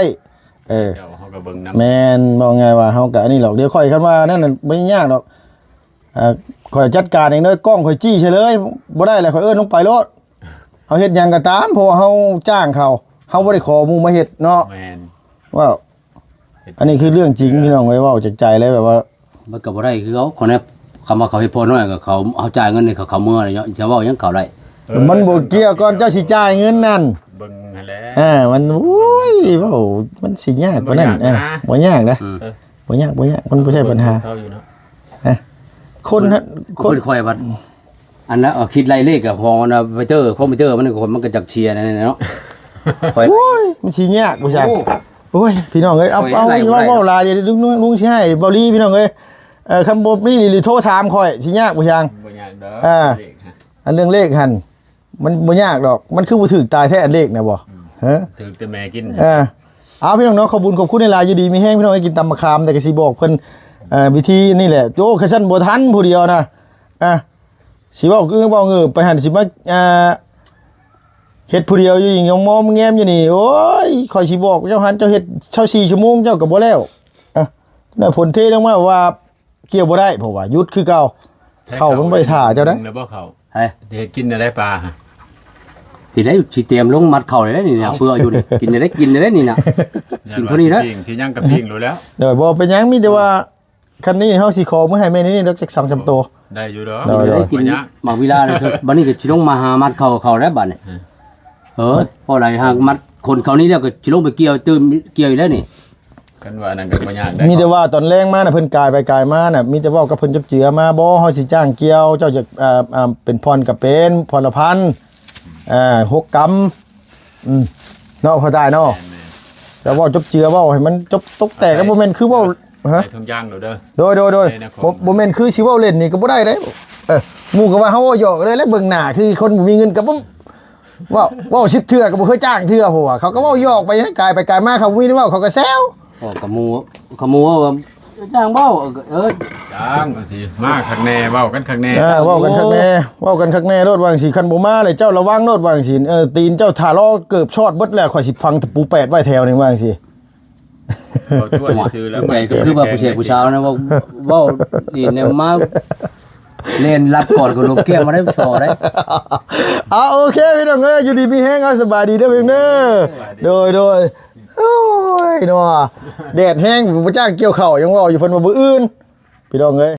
ເອີ ເຈົ້າ ເຮົາກໍເບິ່ງນຳ ແມ່ນ ເວົ້າງ່າຍວ່າເຮົາກໍອັນນີ້ດອກ ດຽວຂ້ອຍ ຄັນວ່ານັ້ນນະ ບໍ່ຍາກດອກ ເອີ ຂ້ອຍຈັດການເອງເດີ ກ້ອງຂ້ອຍຈີ້ໃສ່ເລີຍ ບໍ່ໄດ້ແລ້ວ ຂ້ອຍເອີ້ນລົງໄປໂລດ ເຮົາເຮັດຫຍັງກໍຕາມ ເພາະວ່າເຮົາຈ້າງເຂົາ ເຮົາບໍ່ໄດ້ຂໍໝູ່ມາເຮັດເນາະ ແມ່ນ ເວົ້າ ອັນນີ້ຄືເລື່ອງຈິງ ພີ່ນ້ອງເອີຍ ເວົ້າຈາກໃຈເລີຍ ແບບວ່າ ມັນກໍບໍ່ໄດ້ຄືເຂົາ ຄົນນັ້ນ ຄຳວ່າເຂົາເຮັດພໍນ້ອຍກໍເຂົາ ເຮົາຈ່າຍເງິນໃຫ້ເຂົາ ເຂົາເມືອແລ້ວເນາະ ຈະເວົ້າຫຍັງເຂົາໄດ້ ເອີ ມັນບໍ່ກ່ຽວກ່ອນເຈົ້າຊິຈ່າຍເງິນນັ້ນ ເບິ່ງຫັ້ນແຫຼະ ອ່າ ມັນ ໂອ້ຍ ເວົ້າ ມັນຊິຍາກປານນັ້ນ ບໍ່ຍາກນະ ເອີ ບໍ່ຍາກນະ ອືມ ເອີ ບໍ່ຍາກ ບໍ່ຍາກ ມັນບໍ່ໃຊ່ບັນຫາ ເອີ ຄົນ ຄົນ ຄົນຂ້ອຍວ່າ ອັນນັ້ນ ເອົາ ຄິດໄລ່ເລກຂອງອັນ ຄອມພິວເຕີ ຄອມພິວເຕີ ມັນ ມັນກໍຈັກເຊຍແນວນັ້ນເນາະ ຂ້ອຍ ໂອ້ຍ ມັນຊິຍາກບໍ່ຊ່າງ ໂອ້ ໂອ້ຍ ພີ່ນ້ອງເອີຍ ເອົາ ຂ້ອຍ ເອົາ ໄລ່ບໍ່ໄດ້ ເວົ້າຫຼາຍ ເດ ລຸງ ລຸງຊິໃຫ້ ເບົາລີ ພີ່ນ້ອງເອີຍ ເອີ ຄັນບໍ່ມີນີ້ໂທຖາມຂ້ອຍ ຊິຍາກບໍ່ຊ່າງ ບໍ່ຍາກດອກ ອ່າ ເລກຫັ້ນ ອັນເລື່ອງເລກຫັ້ນ ມັນບໍ່ຍາກດອກ ມັນຄືບໍ່ຖືກຕາຍແທ້ ອັນເລກນະບໍ່ ອືມ ຮະ ຖືກແຕ່ແມ່ກິນ ເອີ ເອົາ ພີ່ນ້ອງເນາະ ຂອບຄຸນ ຂອບຄຸນຫຼາຍໆ ຢູ່ດີມີແຮງ ພີ່ນ້ອງເອີຍ ກິນຕຳບັກຂາມ ແຕ່ກໍຊິບອກເພິ່ນ ເອີ ວິທີນີ້ແຫຼະ ໂອ້ ຄັນຊັ້ນບໍ່ທັນຜູ້ດຽວນະ ອ່າ ຊິເວົ້າຄືເວົ້າເງີໄປຫັ້ນ ຊິມາ ອ່າ ເຮັດຜູ້ດຽວຢູ່ນີ້ ຍອງມອງແງມຢູ່ນີ້ ໂອ້ຍ ຂ້ອຍຊິບອກເຈົ້າຫັ້ນ ເຈົ້າເຮັດຊາວສີ່ຊົ່ວໂມງ ເຈົ້າກໍບໍ່ແລ້ວ ອ່າ ແລ້ວຝົນເທລົງມາວ່າ ກ່ຽວບໍ່ໄດ້ ເພາະວ່າຢຸດຄືເກົ່າ ເຂົ້າມັນບໍ່ໄດ້ຖ້າເຈົ້າເດ້ ແລ້ວບໍ່ເຂົ້າ ໃຜ ເຮັດກິນໄດ້ປາ ກິນໄດ້ ຊິຕຽມລົງມັດເຂົ້າໄດ້ນີ້ນະ ເພື່ອຢູ່ນີ້ ກິນໄດ້ ກິນໄດ້ນີ້ນະ ກິນເທົ່ານີ້ນະ ຊິຫຍັງກໍປີ້ງໂລດແລ້ວ ໂດຍ ບໍ່ເປັນຫຍັງ ມີແຕ່ວ່າ ຄັນນີ້ເຮົາຊິຂໍມື້ໃຫ້ແມ່ນີ້ດອກ ຈັກສອງສາມໂຕ ໄດ້ຢູ່ດອກ ໂດຍ ກິນໄດ້ ບໍ່ຍາກ ໝາກວິລາ ບັດນີ້ກໍຊິລົງມາຫາມັດເຂົ້າ ເຂົ້າແລ້ວບັດນີ້ ເອີ ພໍໄດ້ຫາມັດຄົນເຂົ້ານີ້ແລ້ວ ກໍຊິລົງໄປກ່ຽວ ຕື່ມກ່ຽວອີກແລ້ວນີ້ ຄັນວ່ານັ້ນກໍບໍ່ຍາກໄດ໋ ມີແຕ່ວ່າຕອນແລງມານະ ເພິ່ນກາຍໄປກາຍມານະ ມີແຕ່ເວົ້າກັບເພິ່ນຈົບເຈືອມາ ບໍ່ ເຮົາຊິຈ້າງກ່ຽວ ເຈົ້າຈະ ອ່າ ອ່າ ເປັນຜ່ອນກໍເປັນ ຜ່ອນລະພັນ ອ່າ ຫົກກຳ ອືມ ເນາະ ພໍ່ຕາຍເນາະ ແມ່ນໆ ແລ້ວເວົ້າຈົບເຈືອ ເວົ້າໃຫ້ມັນຈົບຕົກແຕກ ແລ້ວບໍ່ແມ່ນຄືເວົ້າ ຮະ ໃສ່ຖົງຢາງໂລດເດີ ໂດຍໆໆ ໃສ່ໃນຂອງ ບໍ່ ບໍ່ແມ່ນຄືຊິເວົ້າເລ່ນນີ້ກໍບໍ່ໄດ້ເດ້ ເອີ ໝູ່ກໍວ່າເຮົາເວົ້າຫຍອກເລີຍ ແລ້ວເບິ່ງໜ້າຄືຄົນບໍ່ມີເງິນກໍບໍ່ ເວົ້າ ເວົ້າສິບເທື່ອກໍບໍ່ເຄີຍຈ້າງເທື່ອ ເພາະວ່າເຂົາກໍເວົ້າຫຍອກໄປ ກາຍໄປກາຍມາ ເຂົາບໍ່ມີເວົ້າ ເຂົາກໍແຊວ. ເວົ້າກັບໝູ່ ກັບໝູ່ເວົ້າວ່າຈ້າງເວົ້າ ເອີ ຈ້າງວ່າຊິມາຄັກແນ່ ເວົ້າກັນຄັກແນ່ ເອີ ເວົ້າກັນຄັກແນ່ ເວົ້າກັນຄັກແນ່ໂລດ ວ່າຈັ່ງຊີ້. ຄັນບໍ່ມາເລີຍ ເຈົ້າລະວັງໂລດ ວ່າຈັ່ງຊີ້. ເອີ ຕີນເຈົ້າຖ້າລໍ້ເກີບຊອດເບິດແລ້ວ ຂ້ອຍຊິຝັງຕະປູແປດໄວ້ແຖວໜຶ່ງ ວ່າຈັ່ງຊີ້. ເວົ້າຕົວະຊື່ໆ ແລ້ວ ໃຈກໍຄືວ່າຜູ້ແຊຜູ້ຊາວນະ ເວົ້າ ເວົ້າດີແນວມາ ແລ່ນລັດກ່ອນກໍລົມແກ້ມມາໄດ້ຊໍໄດ້. ເອົາ ໂອເຄ ພີ່ນ້ອງເອີຍ ຢູ່ດີມີແຮງ ເອົາ ສະບາຍດີເດີພີ່ນ້ອງເດີ. ໂດຍ ໂດຍ ໂອ້ຍເນາະ ແດດແຮງ ບໍ່ຈ້າງກ່ຽວເຂົ້າ ຍັງເວົ້າຢູ່ ເພິ່ນວ່າມື້ອື່ນ ພີ່ນ້ອງເອີຍ.